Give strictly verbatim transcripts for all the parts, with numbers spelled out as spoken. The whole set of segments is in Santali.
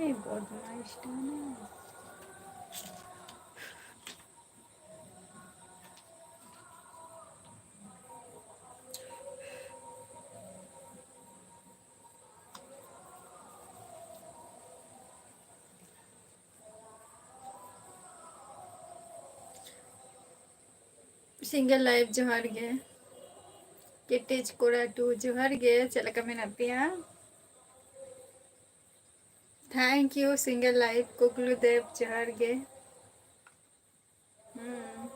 এই বদমাইশটা না। Single life ᱡᱚᱦᱟᱨ ᱜᱮ᱾ ᱠᱮᱴᱮᱡ ᱠᱚᱲᱟ ᱴᱩ ᱡᱚᱦᱟᱨ ᱜᱮ, ᱪᱮᱫ ᱞᱮᱠᱟ ᱢᱮᱱᱟᱜ ᱯᱮᱭᱟ? Thank you single life ᱠᱩᱠᱞᱩ ᱫᱮᱵ ᱡᱚᱦᱟᱨ ᱜᱮ᱾ ᱦᱩᱸ᱾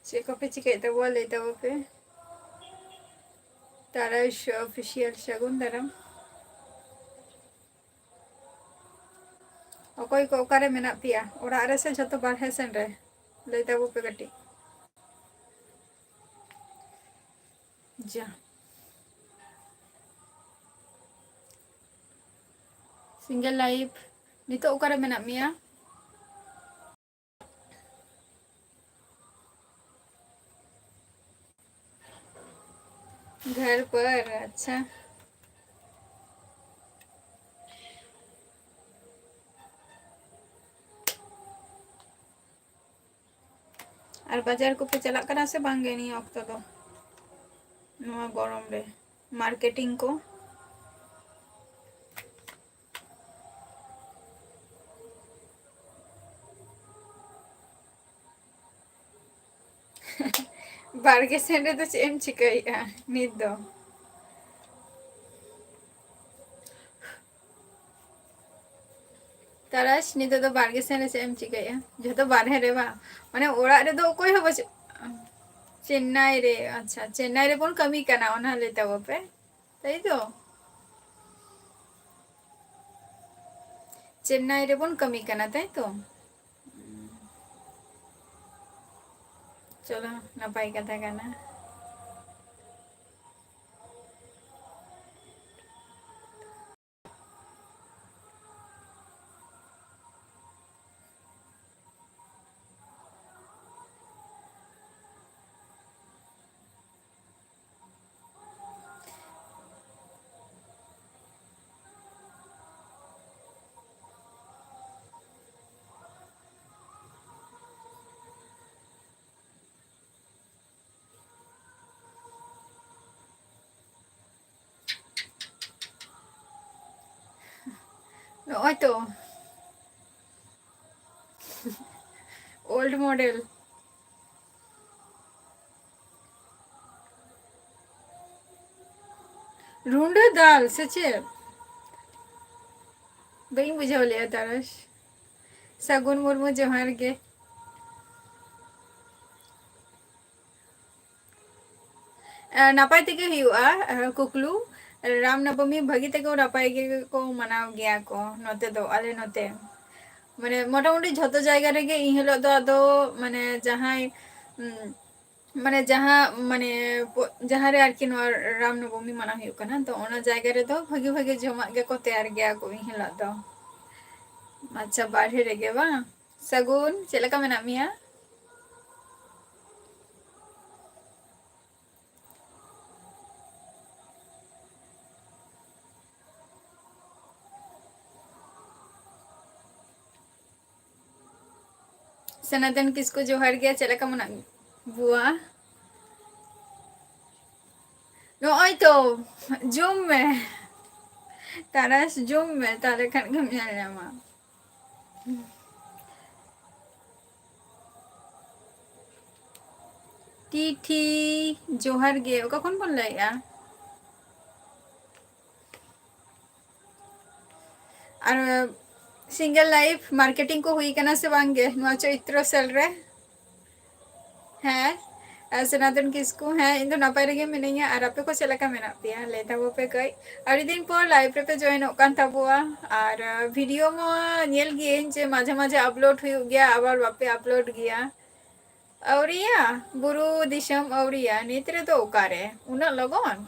ᱪᱮᱫ ᱠᱚᱯᱮ ᱪᱤᱠᱟᱹᱭᱮᱫ ᱛᱟᱵᱚᱣᱟ ᱞᱟᱹᱭ ᱛᱟᱵᱚ ᱯᱮ᱾ ᱛᱟᱨᱟᱥ ᱚᱯᱷᱤᱥᱤᱭᱟᱞ ᱥᱟᱹᱜᱩᱱ ᱫᱟᱨᱟᱢ᱾ ᱚᱠᱚᱭ ᱠᱚ ᱚᱠᱟᱨᱮ ᱢᱮᱱᱟᱜ ᱯᱮᱭᱟ? ᱚᱲᱟᱜ ᱨᱮ ᱥᱮ ᱡᱷᱚᱛᱚ ᱵᱟᱨᱦᱮ ᱥᱮᱱ ᱨᱮ? ᱞᱟᱹᱭ ᱛᱟᱵᱚ ᱯᱮ ᱠᱟᱹᱴᱤᱡ᱾ ᱡᱟ᱾ Single life, ᱱᱤᱛᱚᱜ ᱚᱠᱟᱨᱮ ᱢᱮᱱᱟᱜ ᱢᱮᱭᱟ? ᱜᱷᱟᱨ ᱯᱟᱨ, ᱟᱪᱪᱷᱟ᱾ ᱟᱨ ᱵᱟᱡᱟᱨ ᱠᱚᱯᱮ ᱪᱟᱞᱟᱜ ᱠᱟᱱᱟ ᱥᱮ ᱵᱟᱝ ᱜᱮ ᱱᱤᱭᱟᱹ ᱚᱠᱛᱚ ᱫᱚ, ᱱᱚᱣᱟ ᱜᱚᱨᱚᱢ ᱨᱮ ᱢᱟᱨᱠᱮᱴᱤᱝ ᱠᱚ? ᱵᱟᱲᱜᱮ ᱥᱮᱱ ᱨᱮᱫᱚ ᱪᱮᱫ ᱮᱢ ᱪᱤᱠᱟᱹᱭᱮᱫᱼᱟ ᱱᱤᱛ ᱫᱚ? ᱛᱟᱨᱟᱥ, ᱱᱤᱛᱚᱜ ᱫᱚ ᱵᱟᱲᱜᱮ ᱥᱮᱱ ᱨᱮ ᱪᱮᱫ ᱮᱢ ᱪᱤᱠᱟᱹᱭᱮᱫᱼᱟ? ᱡᱷᱚᱛᱚ ᱵᱟᱨᱦᱮ ᱨᱮ ᱵᱟᱝ? ᱢᱟᱱᱮ ᱚᱲᱟᱜ ᱨᱮᱫᱚ ᱚᱠᱚᱭ ᱦᱚᱸ ᱵᱟᱹᱪᱩᱜ᱾ ᱪᱮᱱᱱᱟᱭ ᱨᱮ, ᱟᱪᱪᱷᱟ, ᱪᱮᱱᱱᱟᱭ ᱨᱮᱵᱚᱱ ᱠᱟᱹᱢᱤ ᱠᱟᱱᱟ, ᱚᱱᱟ ᱞᱟᱹᱭ ᱛᱟᱵᱚ ᱯᱮ, ᱛᱟᱭ ᱛᱚ? ᱪᱮᱱᱱᱟᱭ ᱨᱮᱵᱚᱱ ᱠᱟᱹᱢᱤ ᱠᱟᱱᱟ, ᱛᱟᱭ ᱛᱚ? ᱪᱚᱞᱚ, ᱱᱟᱯᱟᱭ ᱠᱟᱛᱷᱟ ᱠᱟᱱᱟ᱾ ᱱᱚᱜᱼᱚᱭ ᱛᱚ᱾ Old model. ᱨᱩᱸᱰᱟᱹ ᱫᱟᱞ ᱥᱮ ᱪᱮᱫ? ᱵᱟᱹᱧ ᱵᱩᱡᱷᱟᱹᱣ ᱞᱮᱜᱼᱟ ᱛᱟᱨᱟᱥ᱾ ᱥᱟᱹᱜᱩᱱ ᱢᱩᱨᱢᱩ, ᱡᱚᱦᱟᱨ ᱜᱮ᱾ ᱮ, ᱱᱟᱯᱟᱭ ᱛᱮᱜᱮ ᱦᱩᱭᱩᱜᱼᱟ, ᱮ, ᱠᱩᱠᱞᱩ᱾ ᱨᱟᱢ ᱱᱚᱵᱚᱢᱤ ᱵᱷᱟᱹᱜᱤ ᱛᱮᱠᱚ, ᱱᱟᱯᱟᱭ ᱜᱮᱠᱚ ᱢᱟᱱᱟᱣ ᱜᱮᱭᱟ ᱠᱚ ᱱᱚᱛᱮ ᱫᱚ, ᱟᱞᱮ ᱱᱚᱛᱮ᱾ ᱢᱟᱱᱮ, ᱢᱚᱴᱟᱢᱩᱴᱤ ᱡᱷᱚᱛᱚ ᱡᱟᱭᱜᱟ ᱨᱮᱜᱮ ᱤᱱ ᱦᱤᱞᱳᱜ ᱫᱚ ᱟᱫᱚ, ᱢᱟᱱᱮ, ᱡᱟᱦᱟᱸᱭ, ᱩᱢ, ᱢᱟᱱᱮ, ᱡᱟᱦᱟᱸ, ᱢᱟᱱᱮ, ᱯᱚ-, ᱡᱟᱦᱟᱸ ᱨᱮ ᱟᱨᱠᱤ ᱱᱚᱣᱟ ᱨᱟᱢ ᱱᱚᱵᱚᱢᱤ ᱢᱟᱱᱟᱣ ᱦᱩᱭᱩᱜ ᱠᱟᱱᱟ, ᱛᱚ ᱚᱱᱟ ᱡᱟᱭᱜᱟ ᱨᱮᱫᱚ ᱵᱷᱟᱹᱜᱤ ᱵᱷᱟᱹᱜᱤ ᱡᱚᱢᱟᱜ ᱜᱮᱠᱚ ᱛᱮᱭᱟᱨ ᱜᱮᱭᱟ ᱠᱚ ᱤᱱ ᱦᱤᱞᱳᱜ ᱫᱚ᱾ ᱟᱪᱪᱷᱟ, ᱵᱟᱨᱦᱮ ᱨᱮᱜᱮ ᱵᱟᱝ? ᱥᱟᱹᱜᱩᱱ, ᱪᱮᱫ ᱞᱮᱠᱟ ᱢᱮᱱᱟᱜ ᱢᱮᱭᱟ? ᱥᱚᱱᱟᱛᱚᱱ ᱠᱤᱥᱠᱩ, ᱡᱚᱦᱟᱨ ᱜᱮ, ᱪᱮᱫ ᱞᱮᱠᱟ ᱢᱮᱱᱟᱜ ᱵᱚᱣᱟ? ᱱᱚᱜᱼᱚᱭ ᱛᱚ, ᱡᱚᱢ ᱢᱮ ᱛᱟᱨᱟᱥ, ᱡᱚᱢ ᱢᱮ, ᱛᱟᱦᱞᱮ ᱠᱷᱟᱱ ᱜᱮᱢ ᱧᱮᱞ ᱧᱟᱢᱟ᱾ ᱴᱤ ᱴᱷᱤ, ᱡᱚᱦᱟᱨ ᱜᱮ, ᱚᱠᱟ ᱠᱷᱚᱱ ᱵᱚᱱ ᱞᱟᱹᱭᱮᱜᱼᱟ? ᱟᱨ single life marketing ᱠᱚ ᱦᱩᱭ ᱠᱟᱱᱟ ᱥᱮ ᱵᱟᱝ ᱜᱮ ᱱᱚᱣᱟ ᱪᱳᱭᱛᱨᱚ ᱥᱮᱞ ᱨᱮ? ᱦᱮᱸ, ᱟᱨ ᱥᱚᱱᱟᱛᱚᱱ ᱠᱤᱥᱠᱩ, ᱦᱮᱸ, ᱤᱧ ᱫᱚ ᱱᱟᱯᱟᱭ ᱨᱮᱜᱮ ᱢᱤᱱᱟᱹᱧᱟ᱾ ᱟᱨ ᱟᱯᱮ ᱠᱚ ᱪᱮᱫ ᱞᱮᱠᱟ ᱢᱮᱱᱟᱜ ᱯᱮᱭᱟ? ᱞᱟᱹᱭ ᱛᱟᱵᱚ ᱯᱮ ᱠᱟᱹᱡ᱾ ᱟᱹᱰᱤ ᱫᱤᱱ ᱯᱚᱨ live ᱨᱮᱯᱮ joinᱚᱜ ᱠᱟᱱ ᱛᱟᱵᱚᱣᱟ᱾ ᱟᱨ, ᱟᱸ, video ᱢᱟ ᱧᱮᱞ ᱜᱤᱭᱟᱹᱧ ᱡᱮ ᱢᱟᱡᱷᱮ ᱢᱟᱡᱷᱮ upload ᱦᱩᱭᱩᱜ ᱜᱮᱭᱟ, ᱟᱵᱟᱨ ᱵᱟᱯᱮ upload ᱜᱮᱭᱟ᱾ ᱟᱹᱣᱨᱤᱭᱟ, ᱵᱩᱨᱩ ᱫᱤᱥᱚᱢ ᱟᱹᱣᱨᱤᱭᱟ, ᱱᱤᱛ ᱨᱮᱫᱚ ᱚᱠᱟᱨᱮ? ᱩᱱᱟᱹᱜ ᱞᱚᱜᱚᱱ?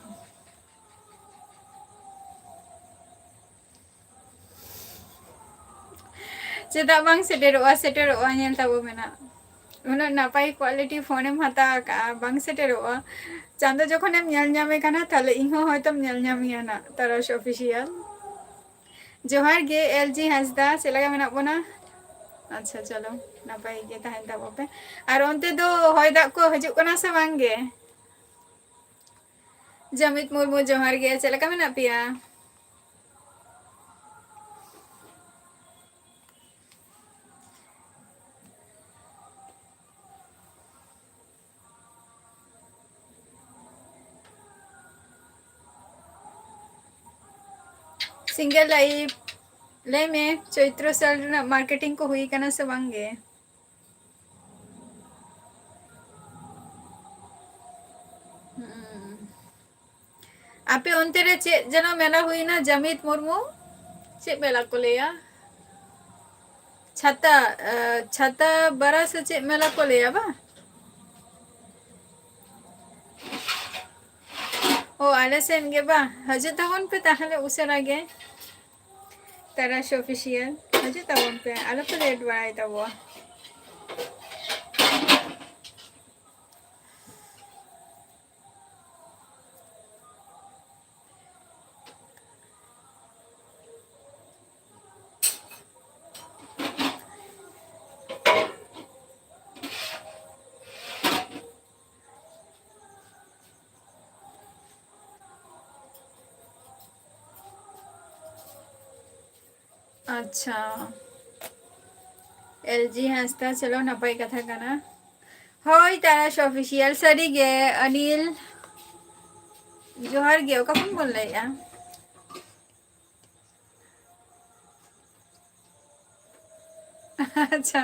ᱪᱮᱫᱟᱜ ᱵᱟᱝ ᱥᱮᱴᱮᱨᱚᱜᱼᱟ? ᱥᱮᱴᱮᱨᱚᱜᱼᱟ, ᱧᱮᱞ ᱛᱟᱵᱚ ᱢᱮᱱᱟᱜ᱾ ᱩᱱᱟᱹᱜ ᱱᱟᱯᱟᱭ quality ᱯᱷᱳᱱᱮᱢ ᱦᱟᱛᱟᱣ ᱟᱠᱟᱫᱼᱟ, ᱵᱟᱝ ᱥᱮᱴᱮᱨᱚᱜᱼᱟ? ᱪᱟᱸᱫᱚ ᱡᱚᱠᱷᱚᱱᱮᱢ ᱧᱮᱞ ᱧᱟᱢᱮ ᱠᱟᱱᱟ, ᱛᱟᱦᱞᱮ ᱤᱧ ᱦᱚᱸ ᱦᱚᱭᱛᱚᱢ ᱧᱮᱞ ᱧᱟᱢᱤᱧᱟ ᱱᱟᱜ, ᱛᱟᱨᱟᱥ Official᱾ ᱡᱚᱦᱟᱨ ᱜᱮ, ᱮᱞ ᱡᱤ ᱦᱟᱸᱥᱫᱟ, ᱪᱮᱫ ᱞᱮᱠᱟ ᱢᱮᱱᱟᱜ ᱵᱚᱱᱟ? ᱟᱪᱪᱷᱟ, ᱪᱚᱞᱚ, ᱱᱟᱯᱟᱭ ᱜᱮ ᱛᱟᱦᱮᱱ ᱛᱟᱵᱚ ᱯᱮ᱾ ᱟᱨ ᱚᱱᱛᱮ ᱫᱚ ᱦᱚᱭ ᱫᱟᱜ ᱠᱚ ᱦᱤᱡᱩᱜ ᱠᱟᱱᱟ ᱥᱮ ᱵᱟᱝ ᱜᱮ? ᱡᱟᱹᱢᱤᱛ ᱢᱩᱨᱢᱩ, ᱡᱚᱦᱟᱨ ᱜᱮ, ᱪᱮᱫ ᱞᱮᱠᱟ ᱢᱮᱱᱟᱜ ᱯᱮᱭᱟ? ᱥᱤᱝᱜᱮᱞ ᱞᱟᱭᱤᱯᱷ, ᱞᱟᱹᱭ ᱢᱮ, ᱪᱳᱭᱛᱨᱚ ᱥᱮᱞ ᱨᱮᱱᱟᱜ ᱢᱟᱨᱠᱮᱴᱤᱝ ᱠᱚ ᱦᱩᱭ ᱠᱟᱱᱟ ᱥᱮ ᱵᱟᱝ ᱜᱮ? ᱦᱩᱸ᱾ ᱟᱯᱮ ᱚᱱᱛᱮ ᱨᱮ ᱪᱮᱫ ᱡᱮᱱᱚ ᱢᱮᱞᱟ ᱦᱩᱭᱱᱟ, ᱡᱟᱢᱤᱛ ᱢᱩᱨᱢᱩ? ᱪᱮᱫ ᱢᱮᱞᱟ ᱠᱚ ᱞᱟᱹᱭᱟ? ᱪᱷᱟᱛᱟ, ᱮ, ᱪᱷᱟᱛᱟ ᱵᱟᱨᱟ ᱥᱮ ᱪᱮᱫ ᱢᱮᱞᱟ ᱠᱚ ᱞᱟᱹᱭᱟ ᱵᱟᱝ? ᱚ, ᱟᱞᱮ ᱥᱮᱱ ᱜᱮ ᱵᱟᱝ? ᱦᱤᱡᱩᱜ ᱛᱟᱵᱚᱱ ᱯᱮ ᱛᱟᱦᱚᱞᱮ ᱩᱥᱟᱹᱨᱟ ᱜᱮ᱾ ᱛᱟᱨᱟᱥ ᱚᱯᱷᱤᱥᱤᱭᱟᱞ, ᱦᱤᱡᱩᱜ ᱛᱟᱵᱚᱱ ᱯᱮ, ᱟᱞᱚ ᱯᱮ ᱞᱮᱴ ᱵᱟᱲᱟᱭ ᱛᱟᱵᱚᱱ᱾ ᱟᱪᱪᱷᱟ, ᱮᱞ ᱡᱤ ᱦᱟᱸᱥᱫᱟ, ᱪᱚᱞᱚ, ᱱᱟᱯᱟᱭ ᱠᱟᱛᱷᱟ ᱠᱟᱱᱟ᱾ ᱦᱳᱭ, ᱛᱟᱨᱟᱥ ᱚᱯᱷᱤᱥᱤᱭᱟᱞ, ᱥᱟᱹᱨᱤᱜᱮ, ᱚᱱᱤᱞ, ᱡᱚᱦᱟᱨ ᱜᱮ, ᱚᱠᱟ ᱠᱷᱚᱱ ᱵᱚᱱ ᱞᱟᱹᱭᱮᱜᱼᱟ? ᱟᱪᱪᱷᱟ,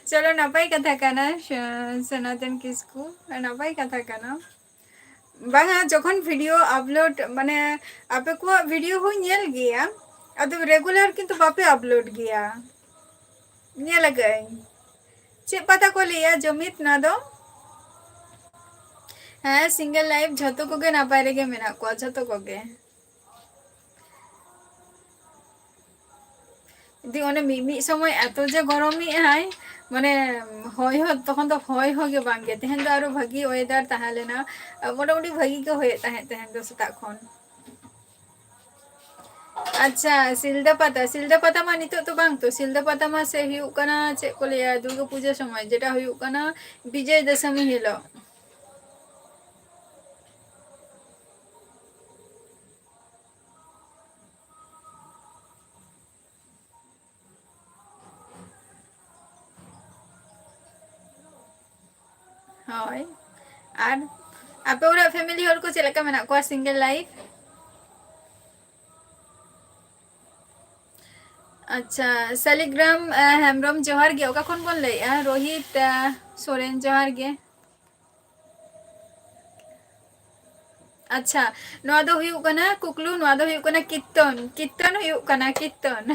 ᱪᱚᱞᱚ, ᱱᱟᱯᱟᱭ ᱠᱟᱛᱷᱟ ᱠᱟᱱᱟ, ᱥᱚ-, ᱥᱚᱱᱟᱛᱚᱱ ᱠᱤᱥᱠᱩ, ᱱᱟᱯᱟᱭ ᱠᱟᱛᱷᱟ ᱠᱟᱱᱟ᱾ ᱵᱟᱝᱟ, ᱡᱚᱠᱷᱚᱱ ᱵᱷᱤᱰᱤᱭᱳ ᱟᱯᱞᱳᱰ, ᱢᱟᱱᱮ, ᱟᱯᱮ ᱠᱚᱣᱟᱜ ᱵᱷᱤᱰᱤᱭᱳ ᱦᱚᱸᱧ ᱧᱮᱞ ᱜᱮᱭᱟ, ᱟᱫᱚ ᱨᱮᱜᱩᱞᱟᱨ ᱠᱤᱱᱛᱩ ᱵᱟᱯᱮ ᱟᱯᱞᱳᱰ ᱜᱮᱭᱟ, ᱧᱮᱞ ᱟᱠᱟᱫᱟᱹᱧ᱾ ᱪᱮᱫ ᱯᱟᱛᱟ ᱠᱚ ᱞᱟᱹᱭᱟ ᱡᱚᱢᱤᱛ ᱱᱟ ᱫᱚ? ᱦᱮᱸ, ᱥᱤᱝᱜᱮᱞ ᱞᱟᱭᱤᱯᱷ ᱡᱷᱚᱛᱚ ᱠᱚᱜᱮ ᱱᱟᱯᱟᱭ ᱨᱮᱜᱮ ᱢᱮᱱᱟᱜ ᱠᱚᱣᱟ, ᱡᱷᱚᱛᱚ ᱠᱚᱜᱮ᱾ ᱫᱤ, ᱚᱱᱮ ᱢᱤᱫ, ᱢᱤᱫ ᱥᱚᱢᱚᱭ ᱮᱛᱚ ᱡᱮ ᱜᱚᱨᱚᱢᱮᱜ ᱟᱭ, ᱢᱟᱱᱮ, ᱦᱚᱭ ᱦᱚᱸ, ᱛᱚᱠᱷᱚᱱ ᱫᱚ ᱦᱚᱭ ᱦᱚᱸ ᱜᱮ ᱵᱟᱝ ᱜᱮ᱾ ᱛᱮᱦᱮᱧ ᱫᱚ ᱟᱨᱚ ᱵᱷᱟᱹᱜᱤ ᱚᱭᱮᱫᱟᱨ ᱛᱟᱦᱮᱸ ᱞᱮᱱᱟ, ᱢᱚᱴᱟᱢᱩᱴᱤ ᱵᱷᱟᱹᱜᱤ ᱜᱮ ᱦᱚᱭᱮᱫ ᱛᱟᱦᱮᱸᱫ ᱛᱮᱦᱮᱧ ᱫᱚ ᱥᱮᱛᱟᱜ ᱠᱷᱚᱱ᱾ ᱟᱪᱪᱷᱟ, ᱥᱤᱞᱫᱟᱹ ᱯᱟᱛᱟ, ᱥᱤᱞᱫᱟᱹ ᱯᱟᱛᱟ ᱢᱟ ᱱᱤᱛᱚᱜ ᱫᱚ ᱵᱟᱝ ᱛᱚ, ᱥᱤᱞᱫᱟᱹ ᱯᱟᱛᱟ ᱢᱟ ᱥᱮ ᱦᱩᱭᱩᱜ ᱠᱟᱱᱟ, ᱪᱮᱫ ᱠᱚ ᱞᱟᱹᱭᱟ, ᱫᱩᱨᱜᱟᱹ ᱯᱩᱡᱟᱹ ᱥᱚᱢᱚᱭ, ᱡᱮᱴᱟ ᱦᱩᱭᱩᱜ ᱠᱟᱱᱟ ᱵᱤᱡᱚᱭ ᱫᱚᱥᱚᱢᱤ ᱦᱤᱞᱳᱜ᱾ ᱦᱳᱭ, ᱟᱨ ᱟᱯᱮ ᱚᱲᱟᱜ ᱯᱷᱮᱢᱤᱞᱤ ᱦᱚᱲ ᱠᱚ ᱪᱮᱫ ᱞᱮᱠᱟ ᱢᱮᱱᱟᱜ ᱠᱚᱣᱟ? Single life? ᱟᱪᱪᱷᱟ, ᱥᱟᱞᱤᱜᱨᱟᱢ, ᱟᱸ, ᱦᱮᱢᱵᱨᱚᱢ, ᱡᱚᱦᱟᱨ ᱜᱮ᱾ ᱚᱠᱟ ᱠᱷᱚᱱ ᱵᱚᱱ ᱞᱟᱹᱭᱮᱜᱼᱟ? ᱨᱳᱦᱤᱛ, ᱟᱸ, ᱥᱚᱨᱮᱱ, ᱡᱚᱦᱟᱨ ᱜᱮ᱾ ᱟᱪᱪᱷᱟ, ᱱᱚᱣᱟ ᱫᱚ ᱦᱩᱭᱩᱜ ᱠᱟᱱᱟ ᱠᱩᱠᱞᱩ, ᱱᱚᱣᱟ ᱫᱚ ᱦᱩᱭᱩᱜ ᱠᱟᱱᱟ ᱠᱤᱨᱛᱚᱱ, ᱠᱤᱨᱛᱚᱱ ᱦᱩᱭᱩᱜ ᱠᱟᱱᱟ, ᱠᱤᱨᱛᱚᱱ᱾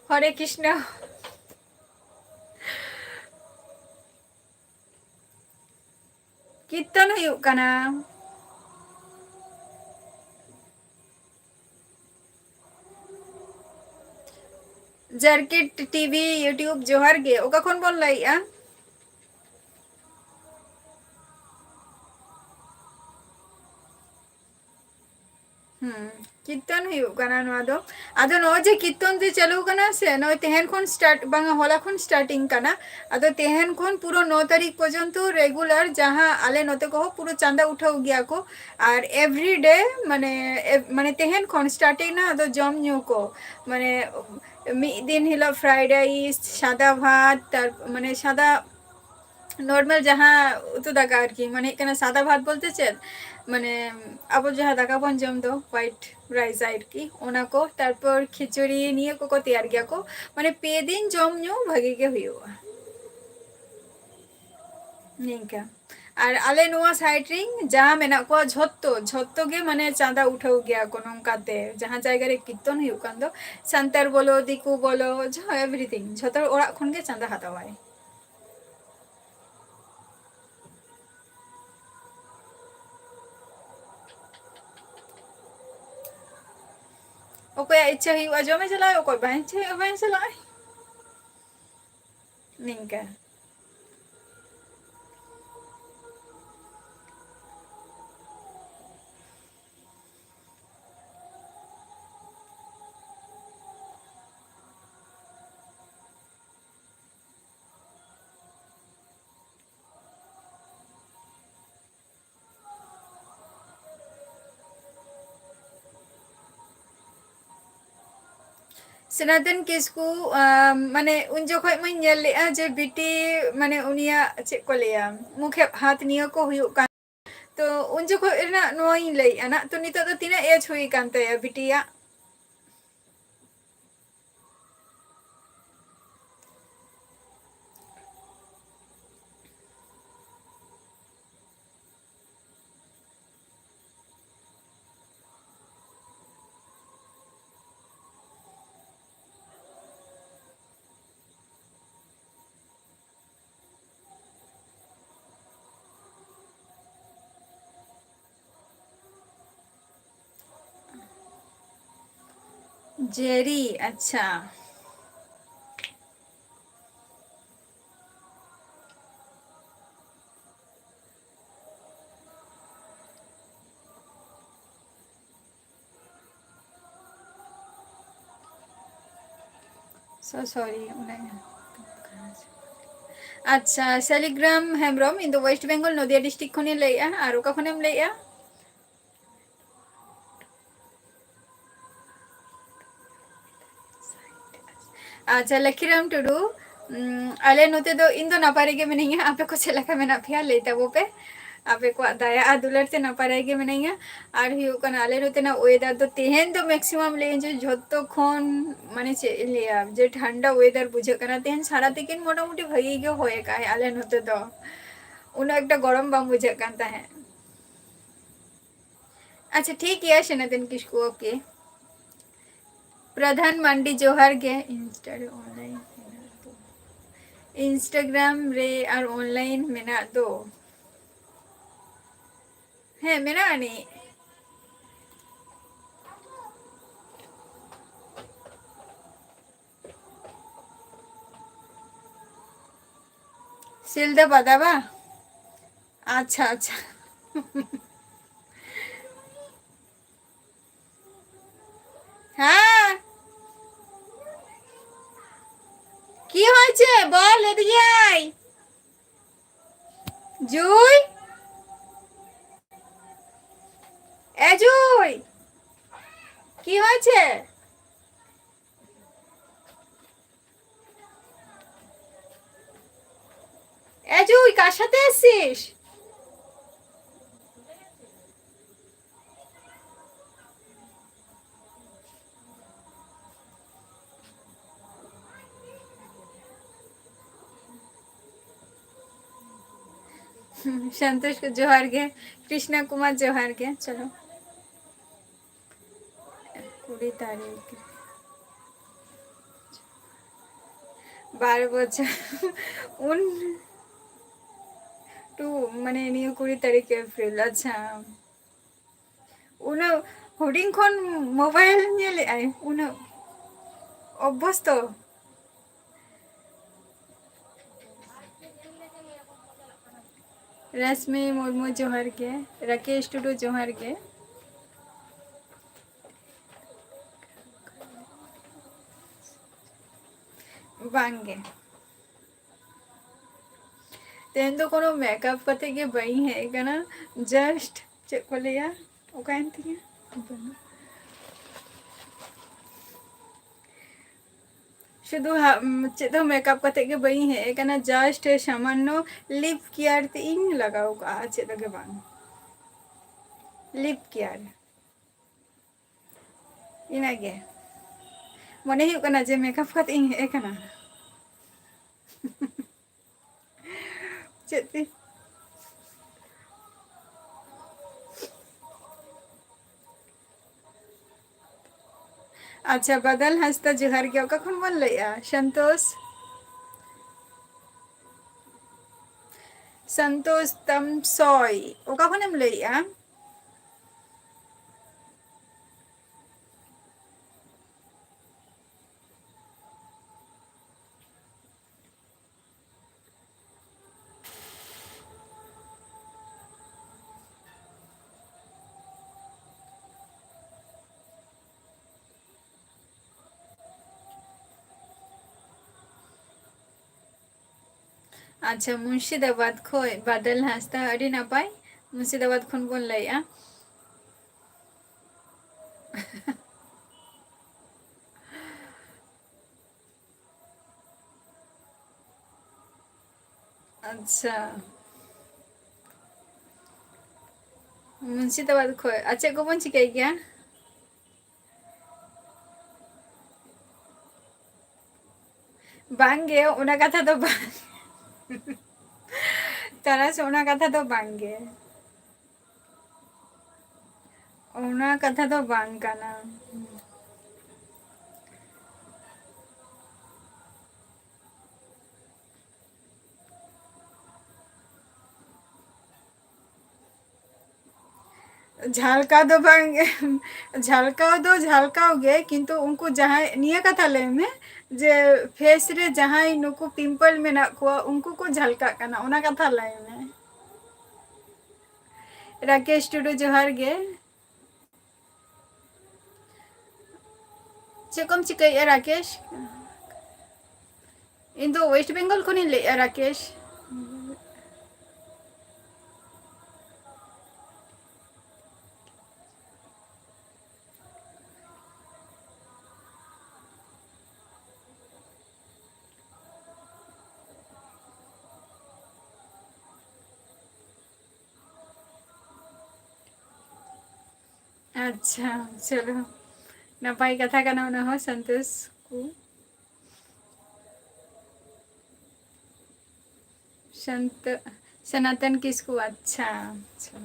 ᱦᱚᱨᱮ ᱠᱨᱤᱥᱱᱚ᱾ ᱠᱤᱨᱛᱚᱱ ᱦᱩᱭᱩᱜ ᱠᱟᱱᱟ᱾ ᱡᱟᱨᱠᱤᱴ ᱴᱤ ᱵᱷᱤ YouTube, ᱡᱚᱦᱟᱨ ᱜᱮ᱾ ᱚᱠᱟ ᱠᱷᱚᱱ ᱵᱚᱱ ᱞᱟᱹᱭᱮᱜᱼᱟ? ᱦᱩᱸ, ᱠᱤᱨᱛᱚᱱ ᱦᱩᱭᱩᱜ ᱠᱟᱱᱟ ᱱᱚᱣᱟ ᱫᱚ᱾ ᱟᱫᱚ ᱱᱚᱜᱼᱚᱭ ᱡᱮ ᱠᱤᱨᱛᱚᱱ ᱡᱮ ᱪᱟᱹᱞᱩ ᱠᱟᱱᱟ ᱥᱮ, ᱱᱚᱜᱼᱚᱭ ᱛᱮᱦᱮᱧ ᱠᱷᱚᱱ start, ᱵᱟᱝᱟ, ᱦᱚᱞᱟ ᱠᱷᱚᱱ starting ᱠᱟᱱᱟ᱾ ᱟᱫᱚ ᱛᱮᱦᱮᱧ ᱠᱷᱚᱱ ᱯᱩᱨᱟᱹ ᱱᱚ ᱛᱟᱹᱨᱤᱠᱷ ᱯᱚᱨᱡᱚᱱᱛᱚ regular ᱡᱟᱦᱟᱸ ᱟᱞᱮ ᱱᱚᱛᱮ ᱠᱚᱦᱚᱸ ᱯᱩᱨᱟᱹ ᱪᱟᱸᱫᱟ ᱩᱴᱷᱟᱹᱣ ᱜᱮᱭᱟ ᱠᱚ᱾ ᱟᱨ every day ᱢᱟᱱᱮ, ᱮᱵ-, ᱢᱟᱱᱮ ᱛᱮᱦᱮᱧ ᱠᱷᱚᱱ starting ᱱᱟ, ᱟᱫᱚ ᱡᱚᱢ ᱧᱩ ᱠᱚ, ᱢᱟᱱᱮ ᱢᱤᱫ ᱫᱤᱱ ᱦᱤᱞᱳᱜ fried rice, ᱥᱟᱫᱟ ᱵᱷᱟᱛ, ᱛᱟᱨ-, ᱢᱟᱱᱮ ᱥᱟᱫᱟ normal ᱡᱟᱦᱟᱸ ᱩᱛᱩ ᱫᱟᱠᱟ ᱟᱨᱠᱤ, ᱢᱟᱱᱮ ᱦᱩᱭᱩᱜ ᱠᱟᱱᱟ ᱥᱟᱫᱟ ᱵᱷᱟᱛ ᱵᱚᱞᱛᱮ ᱪᱮᱫ, ᱢᱟᱱᱮ ᱟᱵᱚ ᱡᱟᱦᱟᱸ ᱫᱟᱠᱟ ᱵᱚᱱ ᱡᱚᱢ ᱫᱚ, white rice ᱟᱨᱠᱤ, ᱚᱱᱟ ᱠᱚ, ᱛᱟᱨᱯᱚᱨ ᱠᱷᱤᱪᱩᱲᱤ, ᱱᱤᱭᱟᱹ ᱠᱚᱠᱚ ᱛᱮᱭᱟᱨ ᱜᱮᱭᱟ ᱠᱚ᱾ ᱢᱟᱱᱮ ᱯᱮ ᱫᱤᱱ ᱡᱚᱢ ᱧᱩ ᱵᱷᱟᱜᱤ ᱜᱮ ᱦᱩᱭᱩᱜᱼᱟ᱾ ᱱᱤᱝᱠᱟ᱾ ᱟᱨ ᱟᱞᱮ ᱱᱚᱣᱟ side ᱨᱮᱱ ᱡᱟᱦᱟᱸ ᱢᱮᱱᱟᱜ ᱠᱚᱣᱟ, ᱡᱷᱚᱛᱚ, ᱡᱷᱚᱛᱚ ᱜᱮ ᱢᱟᱱᱮ ᱪᱟᱸᱫᱟ ᱩᱴᱷᱟᱹᱣ ᱜᱮᱭᱟ ᱠᱚ ᱱᱚᱝᱠᱟᱛᱮ, ᱡᱟᱦᱟᱸ ᱡᱟᱭᱜᱟ ᱨᱮ ᱠᱤᱨᱛᱚᱱ ᱦᱩᱭᱩᱜ ᱠᱟᱱ ᱫᱚ, ᱥᱟᱱᱛᱟᱲ ᱵᱚᱞᱚ, ᱫᱤᱠᱩ ᱵᱚᱞᱚ, ᱡᱷᱚ-, everything, ᱡᱷᱚᱛᱚ ᱚᱲᱟᱜ ᱠᱷᱚᱱ ᱜᱮ ᱪᱟᱸᱫᱟ ᱦᱟᱛᱟᱣᱟᱭ᱾ ᱚᱠᱚᱭᱟᱜ ᱤᱪᱪᱷᱟᱹ ᱦᱩᱭᱩᱜᱼᱟ, ᱡᱚᱢᱮ ᱪᱟᱞᱟᱜᱼᱟ, ᱚᱠᱚᱭ ᱵᱟᱝ ᱤᱪᱪᱷᱟᱹ ᱦᱩᱭᱩᱜᱼᱟ, ᱵᱟᱝ ᱪᱟᱞᱟᱜᱼᱟᱭ᱾ ᱱᱤᱝᱠᱟ᱾ ᱥᱚᱱᱟᱛᱚᱱ ᱠᱤᱥᱠᱩ, ᱟᱢ, ᱢᱟᱱᱮ ᱩᱱ ᱡᱚᱠᱷᱚᱡ ᱢᱟᱧ ᱧᱮᱞ ᱞᱮᱜᱼᱟ ᱡᱮ ᱵᱤᱴᱤ, ᱢᱟᱱᱮ ᱩᱱᱤᱭᱟᱜ ᱪᱮᱫ ᱠᱚ ᱞᱟᱹᱭᱟ, ᱢᱩᱠᱷᱮ ᱦᱟᱛ ᱱᱤᱭᱟᱹ ᱠᱚ ᱦᱩᱭᱩᱜ ᱠᱟᱱ᱾ ᱛᱚ ᱩᱱ ᱡᱚᱠᱷᱚᱡ ᱨᱮᱱᱟᱜ ᱱᱚᱣᱟᱧ ᱞᱟᱹᱭᱮᱜᱼᱟ ᱱᱟᱜ᱾ ᱛᱚ ᱱᱤᱛᱚᱜ ᱫᱚ ᱛᱤᱱᱟᱹᱜ age ᱦᱩᱭ ᱟᱠᱟᱱ ᱛᱟᱭᱟ ᱵᱤᱴᱤᱭᱟᱜ? ᱡᱮᱨᱤ, ᱟᱪᱪᱷᱟ᱾ So sorry, ᱚᱱᱟ᱾ ᱟᱪᱪᱷᱟ, ᱥᱟᱞᱤᱜᱨᱟᱢ ᱦᱮᱢᱵᱨᱚᱢ, ᱤᱧ ᱫᱚ ᱳᱭᱮᱥᱴ ᱵᱮᱝᱜᱚᱞ ᱱᱚᱫᱤᱭᱟ ᱰᱤᱥᱴᱨᱤᱠᱴ ᱠᱷᱚᱱᱤᱧ ᱞᱟᱹᱭᱮᱜᱼᱟ᱾ ᱟᱨ ᱚᱠᱟ ᱠᱷᱚᱱᱮᱢ ᱞᱟᱹᱭᱮᱜᱼᱟ? ᱟᱪᱪᱷᱟ, ᱞᱟᱠᱷᱤᱨᱟᱢ ᱴᱩᱰᱩ, ᱩᱸ, ᱟᱞᱮ ᱱᱚᱛᱮ ᱫᱚ, ᱤᱧ ᱫᱚ ᱱᱟᱯᱟᱭ ᱨᱮᱜᱮ ᱢᱤᱱᱟᱹᱧᱟ, ᱟᱯᱮ ᱠᱚ ᱪᱮᱫ ᱞᱮᱠᱟ ᱢᱮᱱᱟᱜ ᱯᱮᱭᱟ ᱞᱟᱹᱭ ᱛᱟᱵᱚ ᱯᱮ᱾ ᱟᱯᱮ ᱠᱚᱣᱟᱜ ᱫᱟᱭᱟ ᱟᱨ ᱫᱩᱞᱟᱹᱲ ᱛᱮ ᱱᱟᱯᱟᱭ ᱨᱮᱜᱮ ᱢᱤᱱᱟᱹᱧᱟ᱾ ᱟᱨ ᱦᱩᱭᱩᱜ ᱠᱟᱱᱟ, ᱟᱞᱮ ᱱᱚᱛᱮᱱᱟᱜ ᱚᱭᱮᱫᱟᱨ ᱫᱚ ᱛᱮᱦᱮᱧ ᱫᱚ ᱢᱮᱠᱥᱤᱢᱟᱢ ᱞᱟᱹᱭᱟᱹᱧ ᱡᱮ ᱡᱷᱚᱛᱚ ᱠᱷᱚᱱ, ᱢᱟᱱᱮ ᱪᱮᱫ ᱤᱧ ᱞᱟᱹᱭᱟ, ᱡᱮ ᱴᱷᱟᱱᱰᱟ ᱚᱭᱮᱫᱟᱨ ᱵᱩᱡᱷᱟᱹᱜ ᱠᱟᱱᱟ᱾ ᱛᱮᱦᱮᱧ ᱥᱟᱨᱟ ᱛᱤᱠᱤᱱ ᱢᱚᱴᱟᱢᱩᱴᱤ ᱵᱷᱟᱹᱜᱤ ᱜᱮ ᱦᱚᱭ ᱟᱠᱟᱫᱼᱟᱭ ᱟᱞᱮ ᱱᱚᱛᱮ ᱫᱚ, ᱩᱱᱟᱹᱜ ᱮᱠᱴᱟ ᱜᱚᱨᱚᱢ ᱵᱟᱝ ᱵᱩᱡᱷᱟᱹᱜ ᱠᱟᱱ ᱛᱟᱦᱮᱸᱫ᱾ ᱟᱪᱪᱷᱟ, ᱴᱷᱤᱠ ᱜᱮᱭᱟ, ᱥᱮᱱᱟᱛᱚᱱ ᱠᱤᱥᱠᱩ, OK᱾ ᱯᱨᱚᱫᱷᱟᱱ ᱢᱟᱱᱰᱤ, ᱡᱚᱦᱟᱨ ᱜᱮ᱾ Insta ᱨᱮ online ᱢᱮᱱᱟᱜ ᱫᱚ᱾ Instagram ᱨᱮ ᱟᱨ online ᱢᱮᱱᱟᱜ ᱫᱚ᱾ ᱦᱮᱸ, ᱢᱮᱱᱟᱜ ᱟᱹᱱᱤᱡ᱾ ᱥᱤᱞᱫᱟᱹ ᱯᱟᱛᱟ ᱵᱟ? ᱟᱪᱪᱷᱟ, ᱟᱪᱪᱷᱟ᱾ হ্যাঁ, কি হয়েছে বল এদিকে আয়। জুই, এ জুই, কি হয়েছে? এ জুই, কার সাথে এসছিস? ᱥᱚᱱᱛᱳᱥ ᱠᱚ ᱡᱚᱦᱟᱨ ᱜᱮ, ᱠᱨᱤᱥᱱᱟ ᱠᱩᱢᱟᱨ ᱡᱚᱦᱟᱨ ᱜᱮ᱾ ᱪᱚᱞᱚ, ᱠᱩᱲᱤ ᱛᱟᱹᱨᱤᱠᱷ, ᱵᱟᱨᱚ ᱵᱚᱪᱷᱚᱨ᱾ ᱩᱱ ᱴᱩ, ᱢᱟᱱᱮ ᱱᱤᱭᱟᱹ ᱠᱩᱲᱤ ᱛᱟᱹᱨᱤᱠᱷ ᱮᱯᱨᱤᱞ᱾ ᱟᱪᱪᱷᱟ, ᱩᱱᱟᱹᱜ, ᱦᱩᱰᱤᱧ ᱠᱷᱚᱱ ᱢᱳᱵᱟᱭᱤᱞ ᱧᱮᱞᱮᱫ ᱟᱭ, ᱩᱱᱟᱹᱜ ᱚᱵᱵᱷᱚᱥᱛᱚ᱾ ᱨᱟᱥᱢᱤ ᱢᱩᱨᱢᱩ ᱡᱚᱦᱟᱨ ᱜᱮ, ᱨᱟᱠᱮᱥ ᱴᱩᱰᱩ ᱡᱚᱦᱟᱨ ᱜᱮ᱾ ᱵᱟᱝ ᱜᱮ, ᱛᱮᱦᱮᱧ ᱫᱚ ᱠᱳᱱᱳ ᱢᱮᱠᱟᱯ ᱠᱟᱛᱮ ᱜᱮ ᱵᱟᱹᱧ ᱦᱮᱡ ᱟᱠᱟᱱᱟ, just ᱪᱮᱫ ᱠᱚ ᱞᱟᱹᱭᱟ, ᱚᱠᱟᱭᱮᱱ ᱛᱤᱧᱟ? ᱥᱩᱫᱷᱩ ᱦᱟ-, ᱩᱢ, ᱪᱮᱫ ᱦᱚᱸ ᱢᱮᱠᱟᱯ ᱠᱟᱛᱮ ᱜᱮ ᱵᱟᱹᱧ ᱦᱮᱡ ᱟᱠᱟᱱᱟ, just ᱥᱟᱢᱟᱱᱱᱚ ᱞᱤᱯ ᱠᱮᱭᱟᱨ ᱛᱮ ᱤᱧ ᱞᱟᱜᱟᱣ ᱠᱟᱜᱼᱟ, ᱪᱮᱫ ᱜᱮ ᱵᱟᱝ, ᱞᱤᱯ ᱠᱮᱭᱟᱨ᱾ ᱤᱱᱟᱹᱜᱮ᱾ ᱢᱚᱱᱮ ᱦᱩᱭᱩᱜ ᱠᱟᱱᱟ ᱡᱮ ᱢᱮᱠᱟᱯ ᱠᱟᱛᱮ ᱤᱧ ᱦᱮᱡ ᱟᱠᱟᱱᱟ᱾ ᱪᱮᱫ ᱛᱮ? ᱟᱪᱪᱷᱟ, ᱵᱟᱫᱟᱞ ᱦᱟᱸᱥᱫᱟ ᱡᱚᱦᱟᱨ ᱜᱮ᱾ ᱚᱠᱟ ᱠᱷᱚᱱ ᱵᱚᱱ ᱞᱟᱹᱭᱮᱜᱼᱟ? ᱥᱚᱱᱛᱳᱥ? ᱥᱚᱱᱛᱳᱥ ᱛᱟᱢᱥᱚᱭ, ᱚᱠᱟ ᱠᱷᱚᱱᱮᱢ ᱞᱟᱹᱭᱮᱜᱼᱟ? ᱟᱪᱪᱷᱟ, ᱢᱩᱨᱥᱤᱫᱟᱵᱟᱫᱽ ᱠᱷᱚᱡ ᱵᱟᱫᱚᱞ ᱦᱟᱸᱥᱫᱟ, ᱟᱹᱰᱤ ᱱᱟᱯᱟᱭ, ᱢᱩᱨᱥᱤᱫᱟᱵᱟᱫᱽ ᱠᱷᱚᱱ ᱵᱚᱱ ᱞᱟᱹᱭᱮᱜᱼᱟ᱾ ᱟᱪᱪᱷᱟ, ᱢᱩᱨᱥᱤᱫᱟᱵᱟᱫᱽ ᱠᱷᱚᱡ᱾ ᱟᱨ ᱪᱮᱫ ᱠᱚᱵᱚᱱ ᱪᱤᱠᱟᱹᱭ ᱜᱮᱭᱟ? ᱵᱟᱝᱜᱮ, ᱚᱱᱟ ᱠᱟᱛᱷᱟ ᱫᱚ ᱵᱟᱝ᱾ ᱛᱟᱨᱟᱥ, ᱚᱱᱟ ᱠᱟᱛᱷᱟ ᱫᱚ ᱵᱟᱝᱜᱮ, ᱚᱱᱟ ᱠᱟᱛᱷᱟ ᱫᱚ ᱵᱟᱝ ᱠᱟᱱᱟ᱾ ᱡᱷᱟᱞᱠᱟᱣ ᱫᱚ ᱵᱟᱝ, ᱡᱷᱟᱞᱠᱟᱣ ᱫᱚ ᱡᱷᱟᱞᱠᱟᱣ ᱜᱮ, ᱠᱤᱱᱛᱩ ᱩᱱᱠᱩ ᱡᱟᱦᱟᱸᱭ, ᱱᱤᱭᱟᱹ ᱠᱟᱛᱷᱟ ᱞᱟᱹᱭ ᱢᱮ ᱡᱮ face ᱨᱮ ᱡᱟᱦᱟᱸᱭ ᱱᱩᱠᱩ pimple ᱢᱮᱱᱟᱜ ᱠᱚᱣᱟ, ᱩᱱᱠᱩ ᱠᱚ ᱡᱷᱟᱞᱠᱟᱜ ᱠᱟᱱᱟ, ᱚᱱᱟ ᱠᱟᱛᱷᱟ ᱞᱟᱹᱭ ᱢᱮ᱾ ᱨᱟᱠᱮᱥ ᱴᱩᱰᱩ, ᱡᱚᱦᱟᱨ ᱜᱮ᱾ ᱪᱮᱫ ᱠᱚᱢ ᱪᱤᱠᱟᱹᱭᱮᱫᱼᱟ, ᱨᱟᱠᱮᱥ? ᱤᱧ ᱫᱚ West Bengal ᱠᱷᱚᱱᱤᱧ ᱞᱟᱹᱭᱮᱫᱼᱟ, ᱨᱟᱠᱮᱥ᱾ ᱟᱪᱪᱷᱟ, ᱪᱚᱞᱚ, ᱱᱟᱯᱟᱭ ᱠᱟᱛᱷᱟ ᱠᱟᱱᱟ ᱚᱱᱟ ᱦᱚᱸ, ᱥᱚᱱᱛᱳᱥ ᱠᱚ᱾ ᱥᱟᱱᱛ-, ᱥᱚᱱᱟᱛᱚᱱ ᱠᱤᱥᱠᱩ, ᱟᱪᱪᱷᱟ, ᱟᱪᱪᱷᱟ᱾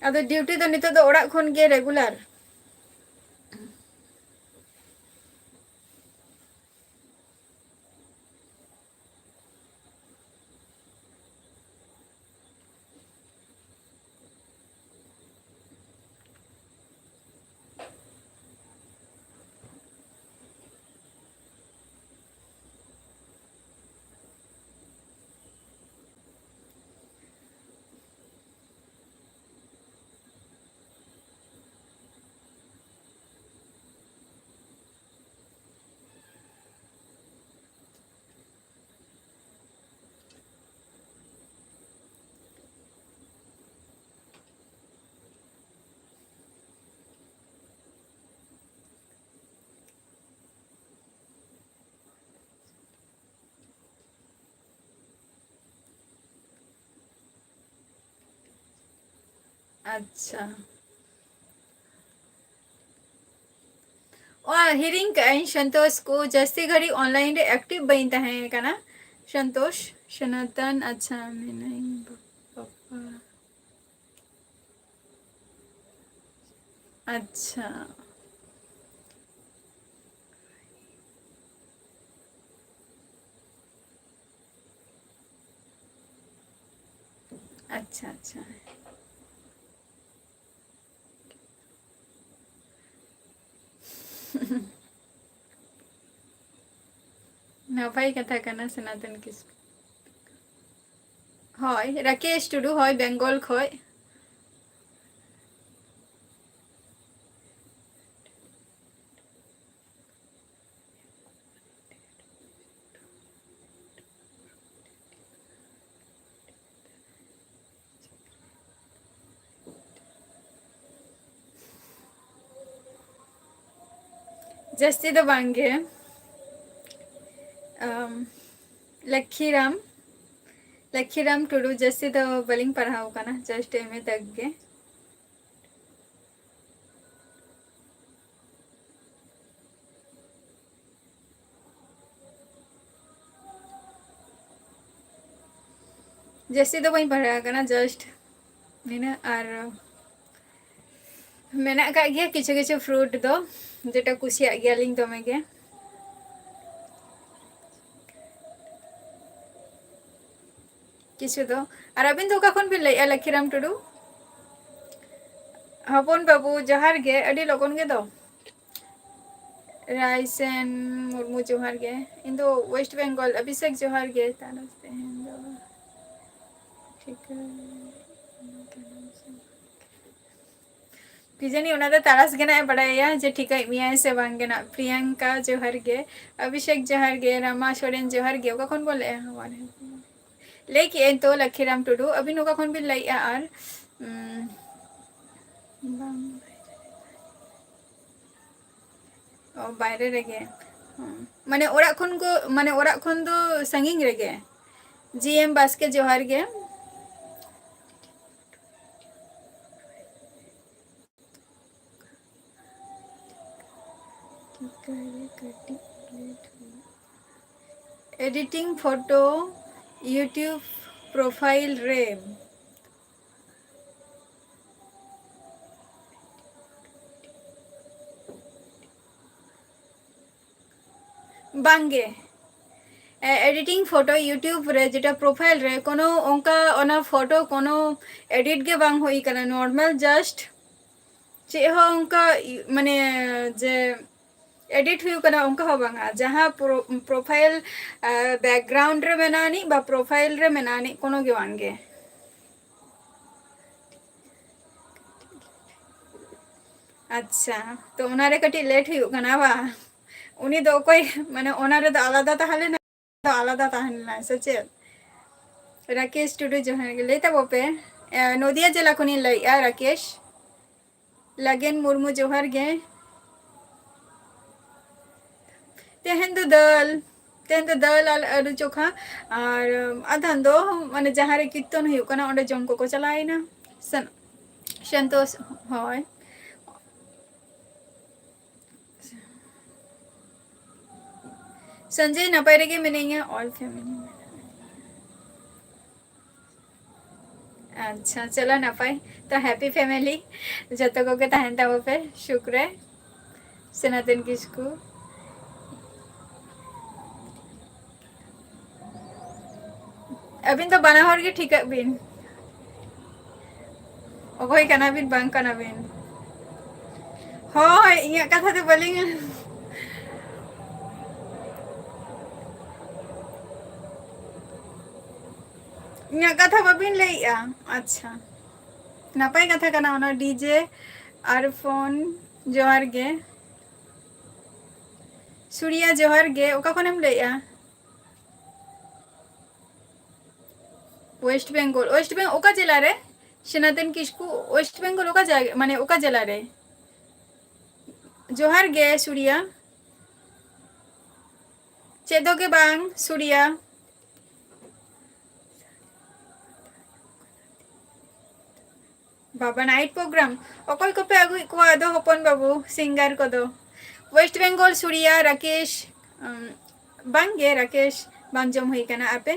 ᱟᱫᱚ duty ᱫᱚ ᱱᱤᱛᱚᱜ ᱫᱚ ᱚᱲᱟᱜ ᱠᱷᱚᱱ ᱜᱮ regular? ᱟᱪᱪᱷᱟ᱾ ᱚ, ᱦᱤᱲᱤᱧ ᱠᱟᱜ ᱟᱹᱧ, ᱥᱚᱱᱛᱳᱥ ᱠᱚ, ᱡᱟᱹᱥᱛᱤ ᱜᱷᱟᱹᱲᱤᱡ online ᱨᱮ active ᱵᱟᱹᱧ ᱛᱟᱦᱮᱸ ᱠᱟᱱᱟ᱾ ᱥᱚᱱᱛᱳᱥ, ᱥᱚᱱᱟᱛᱚᱱ, ᱟᱪᱪᱷᱟ, ᱢᱮᱱᱟᱹᱧ ᱵᱟᱯᱟ᱾ ᱟᱪᱪᱷᱟ᱾ ᱟᱪᱪᱷᱟ, ᱟᱪᱪᱷᱟ᱾ ᱱᱟᱯᱟᱭ ᱠᱟᱛᱷᱟ ᱠᱟᱱᱟ ᱥᱚᱱᱟᱛᱚᱱ ᱠᱤᱥᱠᱩ᱾ ᱦᱳᱭ, ᱨᱟᱠᱮᱥ ᱴᱩᱰᱩ, ᱦᱳᱭ, ᱵᱮᱝᱜᱚᱞ ᱠᱷᱚᱡ᱾ ᱡᱟᱹᱥᱛᱤ ᱫᱚ ᱵᱟᱝ ᱜᱮ᱾ ᱟᱢ, ᱞᱟᱠᱠᱷᱤᱨᱟᱢ, ᱞᱟᱠᱠᱷᱤᱨᱟᱢ ᱴᱩᱰᱩ, ᱡᱟᱹᱥᱛᱤ ᱫᱚ ᱵᱟᱹᱞᱤᱧ ᱯᱟᱲᱦᱟᱣ ᱠᱟᱱᱟ, just M A ᱛᱟᱠ ᱜᱮ᱾ ᱡᱟᱹᱥᱛᱤ ᱫᱚ ᱵᱟᱹᱧ ᱯᱟᱲᱦᱟᱣ ᱟᱠᱟᱱᱟ, just ᱱᱤᱱᱟᱹᱜ᱾ ᱟᱨ ᱢᱮᱱᱟᱜ ᱟᱠᱟᱫ ᱜᱮᱭᱟ ᱠᱤᱪᱷᱩ ᱠᱤᱪᱷᱩ fruit ᱫᱚ, ᱡᱮᱴᱟ ᱠᱩᱥᱤᱭᱟᱜ ᱜᱮᱭᱟᱞᱤᱧ ᱫᱚᱢᱮ ᱜᱮ᱾ ᱠᱤᱪᱷᱩ ᱫᱚ᱾ ᱟᱨ ᱟᱹᱵᱤᱱ ᱫᱚ ᱚᱠᱟ ᱠᱷᱚᱱ ᱵᱤᱱ ᱞᱟᱹᱭᱮᱫᱼᱟ, ᱞᱟᱠᱠᱷᱤᱨᱟᱢ ᱴᱩᱰᱩ? ᱦᱚᱯᱚᱱ ᱵᱟᱹᱵᱩ, ᱡᱚᱦᱟᱨ ᱜᱮ, ᱟᱹᱰᱤ ᱞᱚᱜᱚᱱ ᱜᱮ ᱫᱚ᱾ ᱨᱟᱭᱥᱮᱱ ᱢᱩᱨᱢᱩ, ᱡᱚᱦᱟᱨ ᱜᱮ᱾ ᱤᱧ ᱫᱚ West Bengal, ᱚᱵᱷᱤᱥᱮᱠ, ᱡᱚᱦᱟᱨ ᱜᱮ᱾ ᱛᱟᱨᱟᱥ ᱛᱮᱦᱮᱧ ᱫᱚ ᱴᱷᱤᱠᱟᱹ ᱠᱤ ᱡᱟᱹᱱᱤ ᱚᱱᱟ ᱫᱚ ᱛᱟᱨᱟᱥ ᱜᱮ ᱱᱟᱜ ᱮ ᱵᱟᱲᱟᱭᱟ ᱡᱮ ᱴᱷᱤᱠᱟᱹᱭᱮᱫ ᱢᱮᱭᱟᱭ ᱥᱮ ᱵᱟᱝ ᱜᱮ ᱱᱟᱜ᱾ ᱯᱨᱤᱭᱟᱝᱠᱟ, ᱡᱚᱦᱟᱨ ᱜᱮ᱾ ᱚᱵᱷᱤᱥᱮᱠ, ᱡᱚᱦᱟᱨ ᱜᱮ᱾ ᱨᱟᱢᱟ ᱥᱚᱨᱮᱱ, ᱡᱚᱦᱟᱨ ᱜᱮ᱾ ᱚᱠᱟ ᱠᱷᱚᱱ ᱵᱚᱱ ᱞᱟᱹᱭᱮᱫᱼᱟ? ᱞᱟᱹᱭ ᱠᱮᱜᱼᱟᱹᱧ ᱛᱚ, ᱞᱟᱠᱠᱷᱤᱨᱟᱢ ᱴᱩᱰᱩ, ᱟᱹᱵᱤᱱ ᱚᱠᱟ ᱠᱷᱚᱱ ᱵᱤᱱ ᱞᱟᱹᱭᱮᱫᱼᱟ? ᱟᱨ, ᱩᱢ, ᱵᱟᱝ, ᱚ, ᱵᱟᱭᱨᱮ ᱨᱮᱜᱮ᱾ ᱦᱩᱸ᱾ ᱢᱟᱱᱮ ᱚᱲᱟᱜ ᱠᱷᱚᱱ ᱠᱚ, ᱢᱟᱱᱮ ᱚᱲᱟᱜ ᱠᱷᱚᱱ ᱫᱚ ᱥᱟᱺᱜᱤᱧ ᱨᱮᱜᱮ᱾ ᱡᱤ ᱮᱢ ᱵᱟᱥᱠᱮ, ᱡᱚᱦᱟᱨ ᱜᱮ᱾ ᱴᱷᱤᱠᱟᱹ ᱨᱮ ᱠᱟᱹᱴᱤᱡ late ᱦᱩᱭᱩᱜ᱾ Editing photo YouTube profile ᱨᱮ᱾ ᱵᱟᱝᱜᱮ᱾ ᱮ, editing photo YouTube ᱨᱮ, ᱡᱮᱴᱟ profile ᱨᱮ, ᱠᱳᱱᱳ ᱚᱱᱠᱟ ᱚᱱᱟ photo ᱠᱳᱱᱳ edit ᱜᱮ ᱵᱟᱝ ᱦᱩᱭ ᱠᱟᱱᱟ, normal just ᱪᱮᱫ ᱦᱚᱸ ᱚᱱᱠᱟ ᱤ-, ᱢᱟᱱᱮ ᱡᱮ ᱮᱰᱤᱴ ᱦᱩᱭᱩᱜ ᱠᱟᱱᱟ ᱚᱱᱠᱟ ᱦᱚᱸ ᱵᱟᱝᱟ, ᱡᱟᱦᱟᱸ ᱯᱨᱚ-, ᱯᱨᱚᱯᱷᱟᱭᱤᱞ, ᱟᱨ, ᱵᱮᱠᱜᱨᱟᱣᱩᱱᱰ ᱨᱮ ᱢᱮᱱᱟᱜ ᱟᱹᱱᱤᱡ ᱵᱟ ᱯᱨᱚᱯᱷᱟᱭᱤᱞ ᱨᱮ ᱢᱮᱱᱟᱜ ᱟᱹᱱᱤᱡ ᱠᱳᱱᱳ ᱜᱮ ᱵᱟᱝ ᱜᱮ᱾ ᱟᱪᱪᱷᱟ, ᱛᱚ ᱚᱱᱟᱨᱮ ᱠᱟᱹᱴᱤᱡ ᱞᱮᱴ ᱦᱩᱭᱩᱜ ᱠᱟᱱᱟ ᱵᱟ? ᱩᱱᱤ ᱫᱚ ᱚᱠᱚᱭ, ᱢᱟᱱᱮ ᱚᱱᱟ ᱨᱮᱫᱚ ᱟᱞᱟᱫᱟ ᱛᱟᱦᱮᱸ ᱞᱮᱱᱟ, ᱫᱚ ᱟᱞᱟᱫᱟ ᱛᱟᱦᱮᱸ ᱞᱮᱱᱟ ᱥᱮ ᱪᱮᱫ? ᱨᱟᱠᱮᱥ ᱴᱩᱰᱩ, ᱡᱚᱦᱟᱨ ᱜᱮ, ᱞᱟᱹᱭ ᱛᱟᱵᱚ ᱯᱮ᱾ ᱮ, ᱱᱚᱫᱤᱭᱟ ᱡᱮᱞᱟ ᱠᱷᱚᱱᱤᱧ ᱞᱟᱹᱭᱮᱜᱼᱟ, ᱨᱟᱠᱮᱥ᱾ ᱞᱟᱜᱮᱱ ᱢᱩᱨᱢᱩ, ᱡᱚᱦᱟᱨ ᱜᱮ᱾ ᱛᱮᱦᱮᱧ ᱫᱚ ᱫᱟᱹᱞ, ᱛᱮᱦᱮᱧ ᱫᱚ ᱫᱟᱹᱞ ᱟᱨ ᱟᱹᱞᱩ ᱪᱳᱠᱷᱟ, ᱟᱨ ᱟᱫᱷᱟᱱ ᱫᱚ ᱢᱟᱱᱮ ᱡᱟᱦᱟᱸ ᱨᱮ ᱠᱤᱨᱛᱚᱱ ᱦᱩᱭᱩᱜ ᱠᱟᱱᱟ ᱚᱸᱰᱮ ᱡᱚᱢ ᱠᱚᱠᱚ ᱪᱟᱞᱟᱣᱮᱱᱟ᱾ ᱥᱮᱱ-, ᱥᱮᱱᱛᱳᱥ, ᱦᱳᱭ᱾ ᱥᱚᱧᱡᱚᱭ, ᱱᱟᱯᱟᱭ ᱨᱮᱜᱮ ᱢᱮᱱᱟᱹᱧᱟ, all family᱾ ᱟᱪᱪᱷᱟ, ᱪᱚᱞᱚ ᱱᱟᱯᱟᱭ᱾ ᱛᱚ, happy family, ᱡᱚᱛᱚ ᱠᱚᱜᱮ ᱛᱟᱦᱮᱱ ᱛᱟᱵᱚ ᱯᱮ ᱥᱩᱠ ᱨᱮ᱾ ᱥᱚᱱᱟᱛᱚᱱ ᱠᱤᱥᱠᱩ, ᱟᱹᱵᱤᱱ ᱫᱚ ᱵᱟᱱᱟ ᱦᱚᱲ ᱜᱮ ᱴᱷᱤᱠᱟᱹᱜ ᱵᱤᱱ᱾ ᱚᱠᱚᱭ ᱠᱟᱱᱟ ᱵᱤᱱ, ᱵᱟᱝ ᱠᱟᱱᱟ ᱵᱤᱱ? ᱦᱳᱭ, ᱤᱧᱟᱹᱜ ᱠᱟᱛᱷᱟ ᱫᱚ ᱵᱟᱹᱞᱤᱧ, ᱤᱧᱟᱹᱜ ᱠᱟᱛᱷᱟ ᱵᱟᱹᱵᱤᱱ ᱞᱟᱹᱭᱮᱜᱼᱟ᱾ ᱟᱪᱪᱷᱟ, ᱱᱟᱯᱟᱭ ᱠᱟᱛᱷᱟ ᱠᱟᱱᱟ ᱚᱱᱟ᱾ ᱰᱤᱡᱮ ᱟᱨ ᱯᱷᱳᱱ, ᱡᱚᱦᱟᱨ ᱜᱮ᱾ ᱥᱩᱨᱤᱭᱟ, ᱡᱚᱦᱟᱨ ᱜᱮ᱾ ᱚᱠᱟ ᱠᱷᱚᱱᱮᱢ ᱞᱟᱹᱭᱮᱜᱼᱟ? ᱳᱭᱮᱥᱴ ᱵᱮᱝᱜᱚᱞ᱾ ᱳᱭᱮᱥᱴ ᱵᱮᱝᱜᱚᱞ ᱚᱠᱟ ᱡᱮᱞᱟ ᱨᱮ? ᱥᱚᱱᱟᱛᱚᱱ ᱠᱤᱥᱠᱩ, ᱳᱭᱮᱥᱴ ᱵᱮᱝᱜᱚᱞ ᱚᱠᱟ ᱡᱟᱭᱜᱟ, ᱢᱟᱱᱮ ᱚᱠᱟ ᱡᱮᱞᱟ ᱨᱮ? ᱡᱚᱦᱟᱨ ᱜᱮ ᱥᱩᱨᱤᱭᱟ᱾ ᱪᱮᱫ ᱦᱚᱸ ᱜᱮ ᱵᱟᱝ ᱥᱩᱨᱤᱭᱟ᱾ ᱵᱟᱵᱟ, night program? ᱚᱠᱚᱭ ᱠᱚᱯᱮ ᱟᱹᱜᱩᱭᱮᱫ ᱠᱚᱣᱟ ᱟᱫᱚ ᱦᱚᱯᱚᱱ ᱵᱟᱹᱵᱩ, singer ᱠᱚᱫᱚ? ᱳᱭᱮᱥᱴ ᱵᱮᱝᱜᱚᱞ, ᱥᱩᱨᱤᱭᱟ, ᱨᱟᱠᱮᱥ, ᱩᱢ, ᱵᱟᱝ ᱜᱮ, ᱨᱟᱠᱮᱥ ᱵᱟᱝ ᱡᱚᱢ ᱦᱩᱭ ᱠᱟᱱᱟ᱾ ᱟᱯᱮ?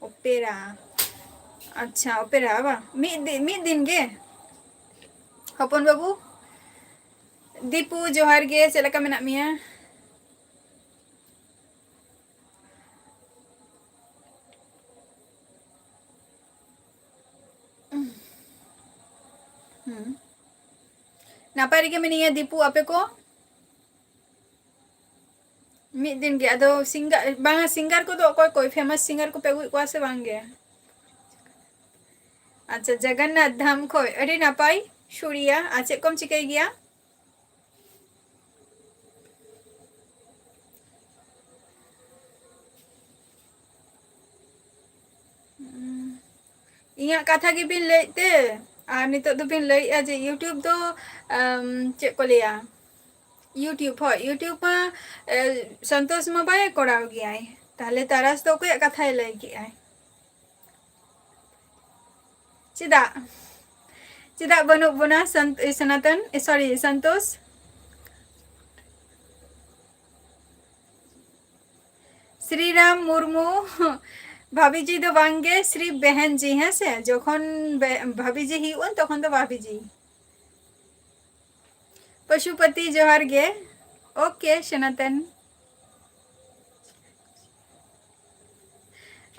ᱚᱯᱮᱨᱟ᱾ ᱟᱪᱪᱷᱟ, ᱚᱯᱮᱨᱟ ᱵᱟᱝ? ᱢᱤᱫ ᱫᱤ-, ᱢᱤᱫ ᱫᱤᱱ ᱜᱮ? ᱦᱚᱯᱚᱱ ᱵᱟᱹᱵᱩ? ᱫᱤᱯᱩ, ᱡᱚᱦᱟᱨ ᱜᱮ, ᱪᱮᱫ ᱞᱮᱠᱟ ᱢᱮᱱᱟᱜ ᱢᱮᱭᱟ? ᱦᱩᱸ᱾ ᱱᱟᱯᱟᱭ ᱨᱮᱜᱮ ᱢᱮᱱᱟᱹᱧᱟ ᱫᱤᱯᱩ, ᱟᱯᱮ ᱠᱚ? ᱢᱤᱫ ᱫᱤᱱ ᱜᱮ᱾ ᱟᱫᱚ ᱥᱤᱝᱜᱟᱨ, ᱵᱟᱝᱟ, ᱥᱤᱝᱜᱟᱨ ᱠᱚᱫᱚ ᱚᱠᱚᱭ ᱠᱚ, ᱯᱷᱮᱢᱟᱥ ᱥᱤᱝᱜᱟᱨ ᱠᱚᱯᱮ ᱟᱹᱜᱩᱭᱮᱫ ᱠᱚᱣᱟ ᱥᱮ ᱵᱟᱝ ᱜᱮ? ᱟᱪᱪᱷᱟ, ᱡᱚᱜᱚᱱᱱᱟᱛᱷ ᱫᱷᱟᱢ ᱠᱷᱚᱡ ᱟᱹᱰᱤ ᱱᱟᱯᱟᱭ᱾ ᱥᱩᱲᱤᱭᱟ, ᱟᱨ ᱪᱮᱫ ᱠᱚᱢ ᱪᱤᱠᱟᱹᱭ ᱜᱮᱭᱟ? ᱩᱸ, ᱤᱧᱟᱹᱜ ᱠᱟᱛᱷᱟ ᱜᱮᱵᱤᱱ ᱞᱟᱹᱭᱮᱫ ᱛᱮ, ᱟᱨ ᱱᱤᱛᱚᱜ ᱫᱚᱵᱤᱱ ᱞᱟᱹᱭᱮᱫᱼᱟ ᱡᱮ YouTube ᱫᱚ, ᱟᱢ, ᱪᱮᱫ ᱠᱚ ᱞᱟᱹᱭᱟ, YouTube, ᱦᱳᱭ, YouTube ᱢᱟ, ᱮ, ᱥᱚᱱᱛᱳᱥ ᱢᱟ ᱵᱟᱭ ᱠᱚᱨᱟᱣ ᱜᱮᱭᱟᱭ, ᱛᱟᱦᱞᱮ ᱛᱟᱨᱟᱥ ᱫᱚ ᱚᱠᱚᱭᱟᱜ ᱠᱟᱛᱷᱟᱭ ᱞᱟᱹᱭ ᱠᱮᱜᱼᱟᱭ? ᱪᱮᱫᱟᱜ? ᱪᱮᱫᱟᱜ ᱵᱟᱹᱱᱩᱜ ᱵᱚᱱᱟ ᱥᱚᱱ-, ᱥᱚᱱᱟᱛᱚᱱ, ᱮ, sorry, ᱥᱚᱱᱛᱳᱥ? ᱥᱨᱤᱨᱟᱢ ᱢᱩᱨᱢᱩ, ᱵᱷᱟᱵᱤᱡᱤ ᱫᱚ ᱵᱟᱝᱜᱮ, ᱥᱨᱤ ᱵᱮᱦᱮᱱ ᱡᱤ, ᱦᱮᱸ ᱥᱮ? ᱡᱚᱠᱷᱚᱱ ᱵᱮ-, ᱵᱷᱟᱵᱤᱡᱤ ᱦᱩᱭᱩᱜᱼᱟ, ᱛᱚᱠᱷᱚᱱ ᱫᱚ ᱵᱷᱟᱵᱤᱡᱤ᱾ ᱯᱚᱥᱩᱯᱚᱛᱤ, ᱡᱚᱦᱟᱨ ᱜᱮ᱾ OK, ᱥᱚᱱᱟᱛᱚᱱ᱾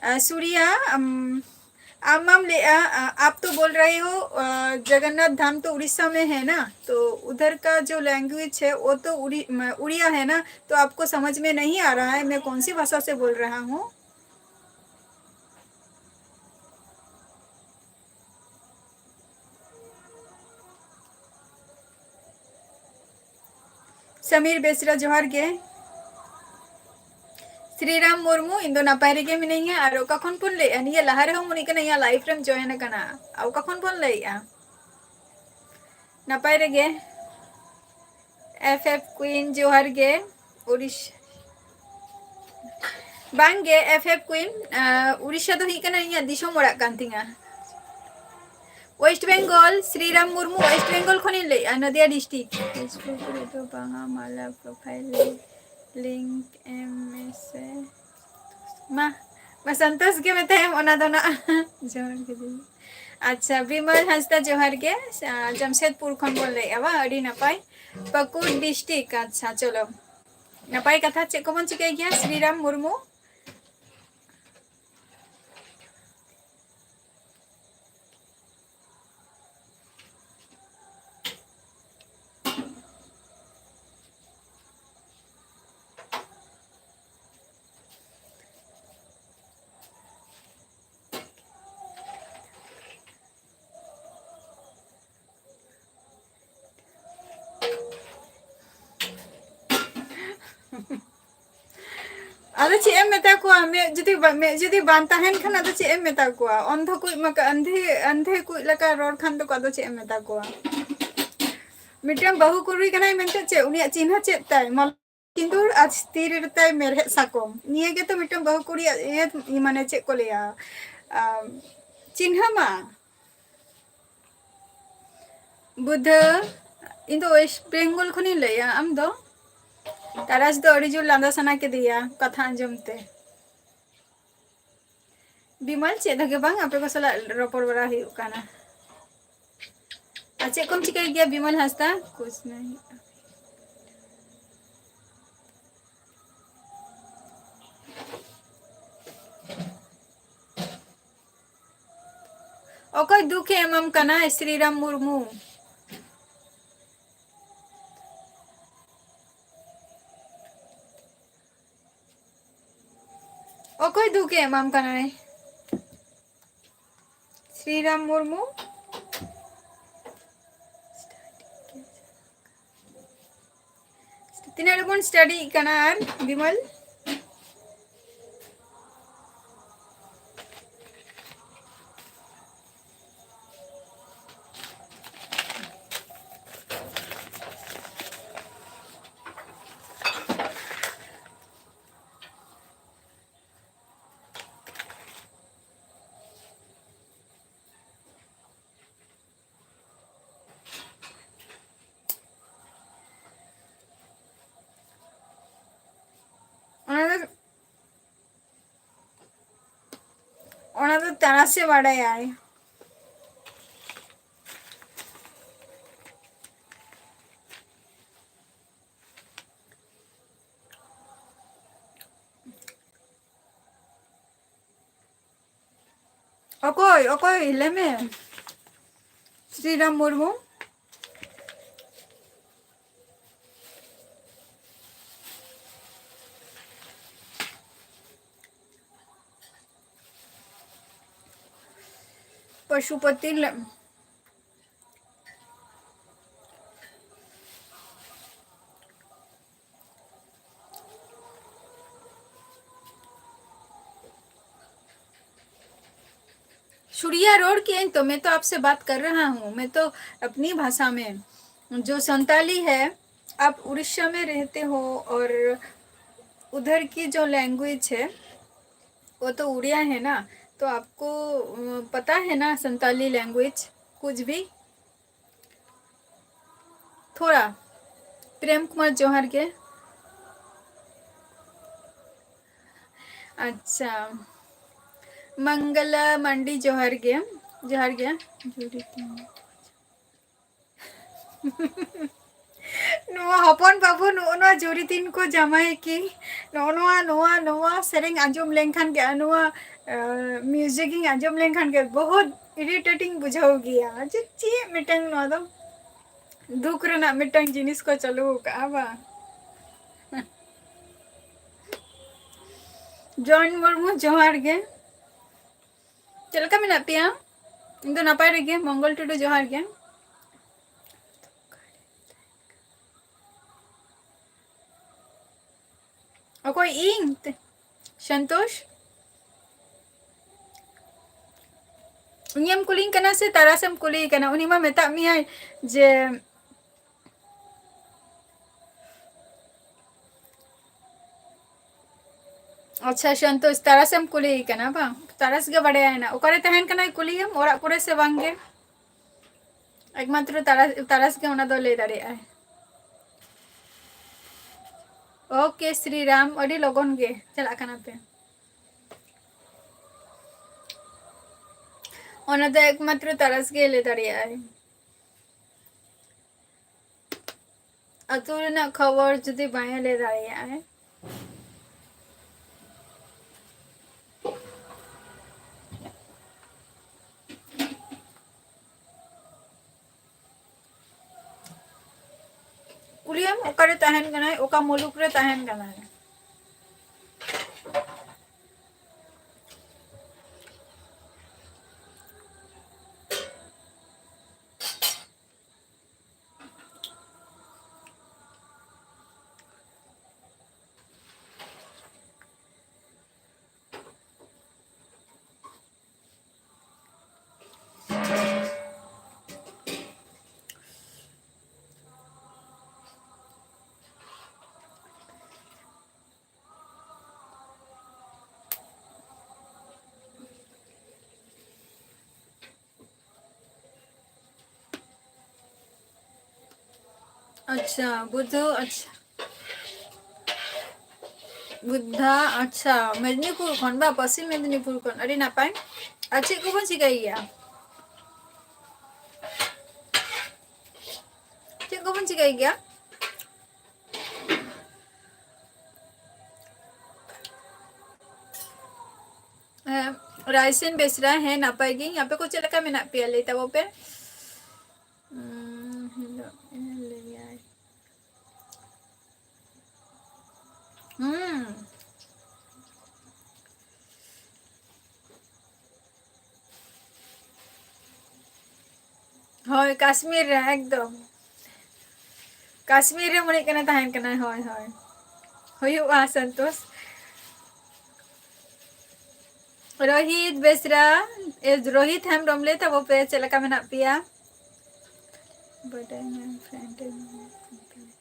ᱟᱸ, ᱥᱩᱨᱤᱭᱟ, ᱟᱢ, ᱟᱢ ᱢᱟᱢ ᱞᱟᱹᱭᱮᱜᱼᱟ, ᱟᱸ, आप तो बोल रहे हो, ᱟᱸ, ᱡᱚᱜᱚᱱᱱᱟᱛᱷ ᱫᱷᱟᱢ तो उड़ीसा में है ना, तो उधर का जो language है, वो तो उड़ी-, म-, उड़िया है ना, तो आपको समझ में नहीं आ रहा है, मैं कौन सी भाषा से बोल रहा हूँ? ᱥᱟᱢᱤᱨ ᱵᱮᱥᱨᱟ, ᱡᱚᱦᱟᱨ ᱜᱮ᱾ ᱥᱨᱤᱨᱟᱢ ᱢᱩᱨᱢᱩ, ᱤᱧ ᱫᱚ ᱱᱟᱯᱟᱭ ᱨᱮᱜᱮ ᱢᱤᱱᱟᱹᱧᱟ᱾ ᱟᱨ ᱚᱠᱟ ᱠᱷᱚᱱ ᱵᱚᱱ ᱞᱟᱹᱭᱮᱜᱼᱟ? ᱱᱤᱭᱟᱹ ᱞᱟᱦᱟ ᱨᱮᱦᱚᱸ ᱢᱚᱱᱮ ᱠᱟᱱᱟ ᱤᱧᱟᱹᱜ live ᱨᱮᱢ join ᱟᱠᱟᱱᱟ᱾ ᱟᱨ ᱚᱠᱟ ᱠᱷᱚᱱ ᱵᱚᱱ ᱞᱟᱹᱭᱮᱜᱼᱟ? ᱱᱟᱯᱟᱭ ᱨᱮᱜᱮ᱾ FF Queen, ᱡᱚᱦᱟᱨ ᱜᱮ᱾ ᱩᱲᱤᱥ-, ᱵᱟᱝ ᱜᱮ, FF Queen, ᱟᱸ, ᱩᱲᱤᱥᱥᱟ ᱫᱚ ᱦᱩᱭᱩᱜ ᱠᱟᱱᱟ ᱤᱧᱟᱹᱜ ᱫᱤᱥᱚᱢ ᱚᱲᱟᱜ ᱠᱟᱱ ᱛᱤᱧᱟ᱾ West Bengal, Sriram Murmu, West Bengal ᱠᱷᱚᱱᱤᱧ ᱞᱟᱹᱭᱮᱜᱼᱟ, ᱱᱚᱫᱤᱭᱟ district᱾ Facebook ᱨᱮᱫᱚ ᱵᱟᱝᱟ, ᱢᱟᱞᱟ profile link ᱮᱢ ᱢᱮᱥᱮ᱾ ᱢᱟ, ᱢᱟ ᱥᱚᱱᱛᱳᱥ ᱜᱮ ᱢᱮᱛᱟᱭᱟᱢ ᱚᱱᱟ ᱫᱚ ᱱᱟᱜ᱾ ᱡᱚᱦᱟᱨ ᱜᱮ ᱫᱤᱫᱤ᱾ ᱟᱪᱪᱷᱟ, ᱵᱤᱢᱚᱞ ᱦᱟᱸᱥᱫᱟ, ᱡᱚᱦᱟᱨ ᱜᱮ᱾ ᱟ, ᱡᱟᱢᱥᱮᱫᱽᱯᱩᱨ ᱠᱷᱚᱱ ᱵᱚᱱ ᱞᱟᱹᱭᱮᱜᱼᱟ ᱵᱟᱝ? ᱟᱹᱰᱤ ᱱᱟᱯᱟᱭ᱾ ᱯᱟᱹᱠᱩᱲ district, ᱟᱪᱪᱷᱟ, ᱪᱚᱞᱚ᱾ ᱱᱟᱯᱟᱭ ᱠᱟᱛᱷᱟ, ᱪᱮᱫ ᱠᱚᱵᱚᱱ ᱪᱤᱠᱟᱹᱭ ᱜᱮᱭᱟ? ᱥᱨᱤᱨᱟᱢ ᱢᱩᱨᱢᱩ᱾ ᱟᱫᱚ ᱪᱮᱫ ᱮᱢ ᱢᱮᱛᱟ ᱠᱚᱣᱟ? ᱢᱮᱫ ᱡᱩᱫᱤ ᱵᱟ-, ᱢᱮᱫ ᱡᱩᱫᱤ ᱵᱟᱝ ᱛᱟᱦᱮᱱ ᱠᱷᱟᱱ ᱟᱫᱚ ᱪᱮᱫ ᱮᱢ ᱢᱮᱛᱟ ᱠᱚᱣᱟ? ᱚᱱᱫᱷᱚ ᱠᱩᱡ ᱢᱟᱠᱟ-, ᱟᱱᱫᱷᱮ, ᱟᱱᱫᱷᱮ ᱠᱩᱡ ᱞᱮᱠᱟ ᱨᱚᱲ ᱠᱷᱟᱱ ᱫᱚᱠᱚ ᱟᱫᱚ ᱪᱮᱫ ᱮᱢ ᱢᱮᱛᱟ ᱠᱚᱣᱟ? ᱢᱤᱫᱴᱟᱝ ᱵᱟᱹᱦᱩ ᱠᱩᱲᱤ ᱠᱟᱱᱟᱭ ᱢᱮᱱᱛᱮ ᱪᱮᱫ? ᱩᱱᱤᱭᱟᱜ ᱪᱤᱱᱦᱟᱹ ᱪᱮᱫ ᱛᱟᱭ? ᱢᱚᱞ ᱠᱤᱸᱫᱩᱨ ᱟᱨ ᱛᱤ ᱨᱮᱛᱟᱭ ᱢᱮᱨᱦᱮᱫ ᱥᱟᱠᱚᱢ᱾ ᱱᱤᱭᱟᱹ ᱜᱮᱛᱚ ᱢᱤᱫᱴᱟᱝ ᱵᱟᱹᱦᱩ ᱠᱩᱲᱤᱭᱟᱜ ᱤᱭᱟᱹ, ᱢᱟᱱᱮ ᱪᱮᱫ ᱠᱚ ᱞᱟᱹᱭᱟ? ᱟᱢ, ᱪᱤᱱᱦᱟᱹ ᱢᱟ᱾ ᱵᱩᱫᱷᱟᱹ, ᱤᱧ ᱫᱚ West Bengal ᱠᱷᱚᱱᱤᱧ ᱞᱟᱹᱭᱟ, ᱟᱢ ᱫᱚ? ᱛᱟᱨᱟᱥ ᱫᱚ ᱟᱹᱰᱤ ᱡᱳᱨ ᱞᱟᱸᱫᱟ ᱥᱟᱱᱟ ᱠᱮᱫᱮᱭᱟ ᱠᱟᱛᱷᱟ ᱟᱸᱡᱚᱢ ᱛᱮ᱾ ᱵᱤᱢᱚᱞ, ᱪᱮᱫ ᱦᱚᱸ ᱜᱮ ᱵᱟᱝ, ᱟᱯᱮ ᱠᱚ ᱥᱟᱞᱟᱜ ᱨᱚᱯᱚᱲ ᱵᱟᱲᱟ ᱦᱩᱭᱩᱜ ᱠᱟᱱᱟ᱾ ᱟᱨ ᱪᱮᱫ ᱠᱚᱢ ᱪᱤᱠᱟᱹᱭ ᱜᱮᱭᱟ ᱵᱤᱢᱚᱞ ᱦᱟᱸᱥᱫᱟ? ᱠᱩᱥ ᱱᱟᱦᱤ᱾ ᱚᱠᱚᱭ ᱫᱩᱠᱷᱮ ᱮᱢᱟᱢ ᱠᱟᱱᱟᱭ? ᱥᱨᱤᱨᱟᱢ ᱢᱩᱨᱢᱩ᱾ ᱚᱠᱚᱭ ᱫᱩᱠᱷᱮ ᱮᱢᱟᱢ ᱠᱟᱱᱟᱭ? ᱥᱨᱤᱨᱟᱢ ᱢᱩᱨᱢᱩ᱾ ᱛᱤᱱᱟᱹᱜ ᱨᱮᱵᱚᱱ studyᱜ ᱠᱟᱱᱟ ᱟᱨ ᱵᱤᱢᱚᱞ? ᱚᱱᱟ ᱫᱚ, ᱚᱱᱟ ᱫᱚ ᱛᱟᱨᱟᱥᱮ ᱵᱟᱲᱟᱭᱟᱭ᱾ ᱚᱠᱚᱭ, ᱚᱠᱚᱭ? ᱞᱟᱹᱭ ᱢᱮ᱾ ᱥᱨᱤᱨᱟᱢ ᱢᱩᱨᱢᱩ᱾ ᱯᱚᱥᱩᱯᱚᱛᱤ ᱞᱮ-, उड़िया रोड की तो मैं तो आपसे बात कर रहा हूँ, मैं तो अपनी भाषा में। जो संताली है, आप उड़ीसा में रहते हो और उधर की जो लैंग्वेज है वो तो उड़िया है ना, तो आपको अ, पता है ना संताली लैंग्वेज कुछ भी? थोड़ा। प्रेम कुमार जोहार गे। अच्छा, मंगला मंडी जोहार गे। जोहार गे। ᱱᱚᱣᱟ ᱦᱚᱯᱚᱱ ᱵᱟᱹᱵᱩ ᱱᱚᱜᱼᱚ ᱱᱚᱣᱟ ᱡᱩᱨᱤ ᱛᱤᱱ ᱠᱚ ᱡᱟᱢᱟᱭ ᱠᱤ, ᱱᱚᱜᱼᱚ ᱱᱚᱣᱟ, ᱱᱚᱣᱟ, ᱱᱚᱣᱟ ᱥᱮᱨᱮᱧ ᱟᱸᱡᱚᱢ ᱞᱮᱱᱠᱷᱟᱱ ᱜᱮ, ᱱᱚᱣᱟ ᱢᱤᱭᱩᱡᱤᱠ ᱤᱧ ᱟᱸᱡᱚᱢ ᱞᱮᱱᱠᱷᱟᱱ ᱜᱮ ᱵᱚᱦᱩᱛ ᱤᱨᱤᱴᱮᱴᱤᱝ ᱵᱩᱡᱷᱟᱹᱣ ᱜᱮᱭᱟ᱾ ᱡᱮ ᱪᱮᱫ ᱢᱤᱫᱴᱟᱝ ᱱᱚᱣᱟ ᱫᱚ ᱫᱩᱠ ᱨᱮᱱᱟᱜ ᱢᱤᱫᱴᱟᱝ ᱡᱤᱱᱤᱥ ᱠᱚ ᱪᱟᱹᱞᱩ ᱟᱠᱟᱫᱼᱟ ᱵᱟᱝ? ᱡᱚᱭ ᱢᱩᱨᱢᱩ ᱡᱚᱦᱟᱨ ᱜᱮ᱾ ᱪᱮᱫ ᱞᱮᱠᱟ ᱢᱮᱱᱟᱜ ᱯᱮᱭᱟ? ᱤᱧ ᱫᱚ ᱱᱟᱯᱟᱭ ᱨᱮᱜᱮ᱾ ᱢᱚᱝᱜᱚᱞ ᱴᱩᱰᱩ ᱡᱚᱦᱟᱨ ᱜᱮ᱾ ᱚᱠᱚᱭ ᱤᱧ? ᱛᱮ-, ᱥᱚᱱᱛᱳᱥ? ᱤᱧᱮᱢ ᱠᱩᱞᱤᱧ ᱠᱟᱱᱟ ᱥᱮ ᱛᱟᱨᱟᱥᱮᱢ ᱠᱩᱞᱤᱭᱮ ᱠᱟᱱᱟ? ᱩᱱᱤ ᱢᱟ ᱢᱮᱛᱟᱜ ᱢᱮᱭᱟᱭ ᱡᱮ ᱟᱪᱪᱷᱟ, ᱥᱚᱱᱛᱳᱥ, ᱛᱟᱨᱟᱥᱮᱢ ᱠᱩᱞᱤᱭᱮ ᱠᱟᱱᱟ ᱵᱟᱝ? ᱛᱟᱨᱟᱥ ᱜᱮ ᱵᱟᱲᱟᱭᱟ ᱦᱮᱱᱟᱜ᱾ ᱚᱠᱟᱨᱮ ᱛᱟᱦᱮᱱ ᱠᱟᱱᱟᱭ ᱠᱩᱞᱤᱭᱮᱢ, ᱚᱲᱟᱜ ᱠᱚᱨᱮ ᱥᱮ ᱵᱟᱝ ᱜᱮ? ᱮᱠᱢᱟᱛᱨᱚ ᱛᱟᱨᱟᱥ, ᱛᱟᱨᱟᱥ ᱜᱮ ᱚᱱᱟ ᱫᱚ ᱞᱟᱹᱭ ᱫᱟᱲᱮᱭᱟᱜᱼᱟᱭ᱾ ᱳᱠᱮ, ᱥᱨᱤᱨᱟᱢ, ᱟᱹᱰᱤ ᱞᱚᱜᱚᱱ ᱜᱮ ᱪᱟᱞᱟᱜ ᱠᱟᱱᱟ ᱯᱮ᱾ ᱚᱱᱟ ᱫᱚ ᱮᱠᱢᱟᱛᱨᱚ ᱛᱟᱨᱟᱥ ᱜᱮ ᱞᱟᱹᱭ ᱫᱟᱲᱮᱭᱟᱜᱼᱟᱭ᱾ ᱟᱹᱛᱩ ᱨᱮᱱᱟᱜ ᱠᱷᱚᱵᱚᱨ ᱡᱩᱫᱤ ᱵᱟᱭ ᱞᱟᱹᱭ ᱫᱟᱲᱮᱭᱟᱜᱼᱟᱭ᱾ ᱠᱩᱞᱤᱭᱮᱢ ᱚᱠᱟᱨᱮ ᱛᱟᱦᱮᱱ ᱠᱟᱱᱟᱭ, ᱚᱠᱟ ᱢᱩᱞᱩᱠ ᱨᱮ ᱛᱟᱦᱮᱱ ᱠᱟᱱᱟᱭ᱾ ᱟᱪᱪᱷᱟ, ᱵᱩᱫᱷᱩ, ᱟᱪᱪᱷᱟ᱾ ᱵᱩᱫᱷᱟ, ᱟᱪᱪᱷᱟ, ᱢᱮᱫᱽᱱᱤᱯᱩᱨ ᱠᱷᱚᱱ ᱵᱟ, ᱯᱚᱥᱪᱤᱢ ᱢᱮᱫᱽᱱᱤᱯᱩᱨ ᱠᱷᱚᱱ, ᱟᱹᱰᱤ ᱱᱟᱯᱟᱭ᱾ ᱟᱨ ᱪᱮᱫ ᱠᱚᱵᱚᱱ ᱪᱤᱠᱟᱹᱭ ᱜᱮᱭᱟ? ᱪᱮᱫ ᱠᱚᱵᱚᱱ ᱪᱤᱠᱟᱹᱭ ᱜᱮᱭᱟ? ᱦᱮᱸ, ᱨᱟᱭᱥᱤᱱ ᱵᱮᱥᱨᱟ, ᱦᱮᱸ, ᱱᱟᱯᱟᱭ ᱜᱤᱧ᱾ ᱟᱯᱮ ᱠᱚ ᱪᱮᱫ ᱞᱮᱠᱟ ᱢᱮᱱᱟᱜ ᱯᱮᱭᱟ? ᱞᱟᱹᱭ ᱛᱟᱵᱚ ᱯᱮ᱾ ᱩᱸ, ᱦᱤᱞᱳᱜ ᱮ ᱞᱟᱹᱭᱟᱭ᱾ ᱦᱩᱸ᱾ ᱦᱳᱭ, ᱠᱟᱥᱢᱤᱨ ᱨᱮ ᱮᱠᱫᱚᱢ᱾ ᱠᱟᱥᱢᱤᱨ ᱨᱮ ᱢᱚᱱᱮ ᱠᱟᱱᱟ ᱛᱟᱦᱮᱱ ᱠᱟᱱᱟᱭ᱾ ᱦᱳᱭ, ᱦᱳᱭ᱾ ᱦᱩᱭᱩᱜᱼᱟ, ᱥᱚᱱᱛᱳᱥ᱾ ᱨᱳᱦᱤᱛ ᱵᱮᱥᱨᱟ, ᱮ, ᱨᱳᱦᱤᱛ ᱦᱮᱢᱵᱨᱚᱢ, ᱞᱟᱹᱭ ᱛᱟᱵᱚ ᱯᱮ, ᱪᱮᱫ ᱞᱮᱠᱟ ᱢᱮᱱᱟᱜ ᱯᱮᱭᱟ? ᱵᱟᱰᱟᱭ ᱧᱟᱢ friend ᱮ ᱧᱟᱢ ᱠᱟᱱ ᱛᱟᱞᱮ᱾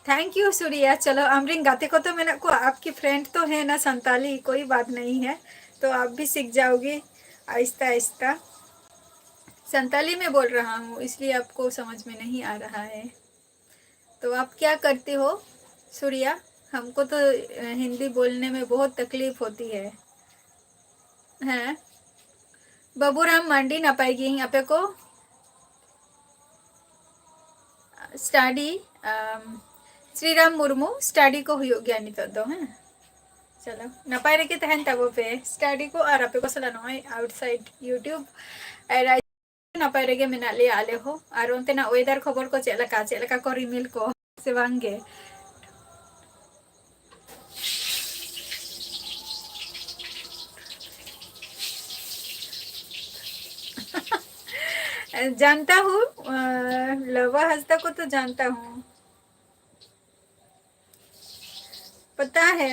Thank you, ᱥᱩᱨᱤᱭᱟ᱾ ᱪᱚᱞᱚ, ᱟᱢᱨᱮᱱ ᱜᱟᱛᱮ ᱠᱚ ᱛᱚ ᱢᱮᱱᱟᱜ ᱠᱚᱣᱟ, ᱟᱯᱠᱤ friend ᱛᱚ ᱦᱮ ᱱᱟ ᱥᱟᱱᱛᱟᱞᱤ, ᱠᱳᱭ ᱵᱟᱛ ᱱᱟᱦᱤ ᱦᱮ, ᱛᱚ ᱟᱯ ᱵᱷᱤ ᱥᱤᱠᱷ ᱡᱟᱳᱜᱤ ᱟᱦᱤᱥᱛᱟ ᱟᱦᱤᱥᱛᱟ᱾ ᱥᱟᱱᱛᱟᱞᱤ ᱢᱮ ᱵᱳᱞ ᱨᱟᱦᱟ ᱦᱩ, ᱤᱥᱞᱤᱭᱮ ᱟᱯᱠᱳ ᱥᱚᱢᱚᱡᱽ ᱢᱮ ᱱᱟᱦᱤ ᱟ ᱨᱟᱦᱟ ᱦᱮ᱾ तो आप क्या करते हो सूर्या? हमको तो, अ, हिंदी बोलने में बहुत तकलीफ होती है। ᱦᱮᱸ, ᱵᱟᱹᱵᱩᱨᱟᱢ ᱢᱟᱱᱰᱤ, ᱱᱟᱯᱟᱭ ᱜᱤᱭᱟᱹᱧ, ᱟᱯᱮ ᱠᱚ? Study, ᱟᱢ, ᱥᱨᱤᱨᱟᱢ ᱢᱩᱨᱢᱩ, study ᱠᱚ ᱦᱩᱭᱩᱜ ᱜᱮᱭᱟ ᱱᱤᱛᱚᱜ ᱫᱚ, ᱦᱮᱸ᱾ ᱪᱚᱞᱚ, ᱱᱟᱯᱟᱭ ᱨᱮᱜᱮ ᱛᱟᱦᱮᱱ ᱛᱟᱵᱚ ᱯᱮ, study ᱠᱚ ᱟᱨ ᱟᱯᱮ ᱠᱚ ᱥᱟᱞᱟᱜ ᱱᱚᱜᱼᱚᱭ outside YouTube ᱟᱨ ᱱᱟᱯᱟᱭ ᱨᱮᱜᱮ ᱢᱮᱱᱟᱜ ᱞᱮᱭᱟ ᱟᱞᱮ ᱦᱚᱸ᱾ ᱟᱨ ᱚᱱᱛᱮᱱᱟᱜ weather ᱠᱷᱚᱵᱚᱨ ᱠᱚ ᱪᱮᱫ ᱞᱮᱠᱟ? ᱪᱮᱫ ᱞᱮᱠᱟ ᱠᱚ ᱨᱤᱢᱤᱞ ᱠᱚ ᱥᱮ ᱵᱟᱝ ᱜᱮ? जानता हूँ, अ, लवा हंसदा को तो जानता हूँ। पता है।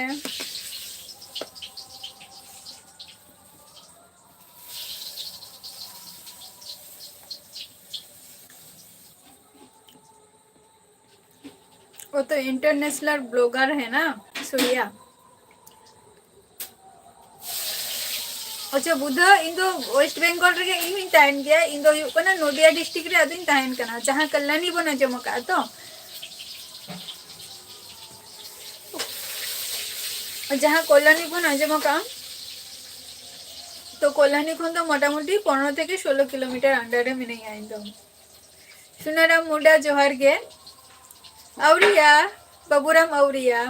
वो तो international blogger है ना, सूर्या। ᱟᱪᱪᱷᱟ ᱵᱩᱫᱷᱟᱹ, ᱤᱧ ᱫᱚ ᱳᱭᱮᱥᱴ ᱵᱮᱝᱜᱚᱞ ᱨᱮᱜᱮ ᱤᱧ ᱦᱚᱸᱧ ᱛᱟᱦᱮᱱ ᱜᱮᱭᱟ᱾ ᱤᱧ ᱫᱚ ᱦᱩᱭᱩᱜ ᱠᱟᱱᱟ ᱱᱚᱫᱤᱭᱟ ᱰᱤᱥᱴᱨᱤᱠᱴ ᱨᱮ ᱟᱫᱚᱧ ᱛᱟᱦᱮᱱ ᱠᱟᱱᱟ, ᱡᱟᱦᱟᱸ ᱠᱟᱞᱞᱟᱱᱤ ᱵᱚᱱ ᱟᱸᱡᱚᱢ ᱟᱠᱟᱫᱼᱟ ᱛᱚ᱾ ᱡᱟᱦᱟᱸ ᱠᱚᱞᱞᱟᱱᱤ ᱵᱚᱱ ᱟᱸᱡᱚᱢ ᱟᱠᱟᱫᱼᱟ, ᱛᱚ ᱠᱚᱞᱞᱟᱱᱤ ᱠᱷᱚᱱ ᱫᱚ ᱢᱚᱴᱟᱢᱩᱴᱤ ᱯᱚᱱᱨᱚ ᱛᱷᱮᱠᱮ ᱥᱳᱞᱳ ᱠᱤᱞᱳᱢᱤᱴᱟᱨ ᱟᱱᱰᱟᱨ ᱨᱮ ᱢᱤᱱᱟᱹᱧᱟ ᱤᱧ ᱫᱚ᱾ ᱥᱩᱱᱟᱨᱟᱢ ᱢᱩᱰᱟ ᱡᱚᱦᱟᱨ ᱜᱮ᱾ ᱟᱣᱨᱤᱭᱟ, ᱵᱟᱵᱩᱨᱟᱢ ᱟᱣᱨᱤᱭᱟ᱾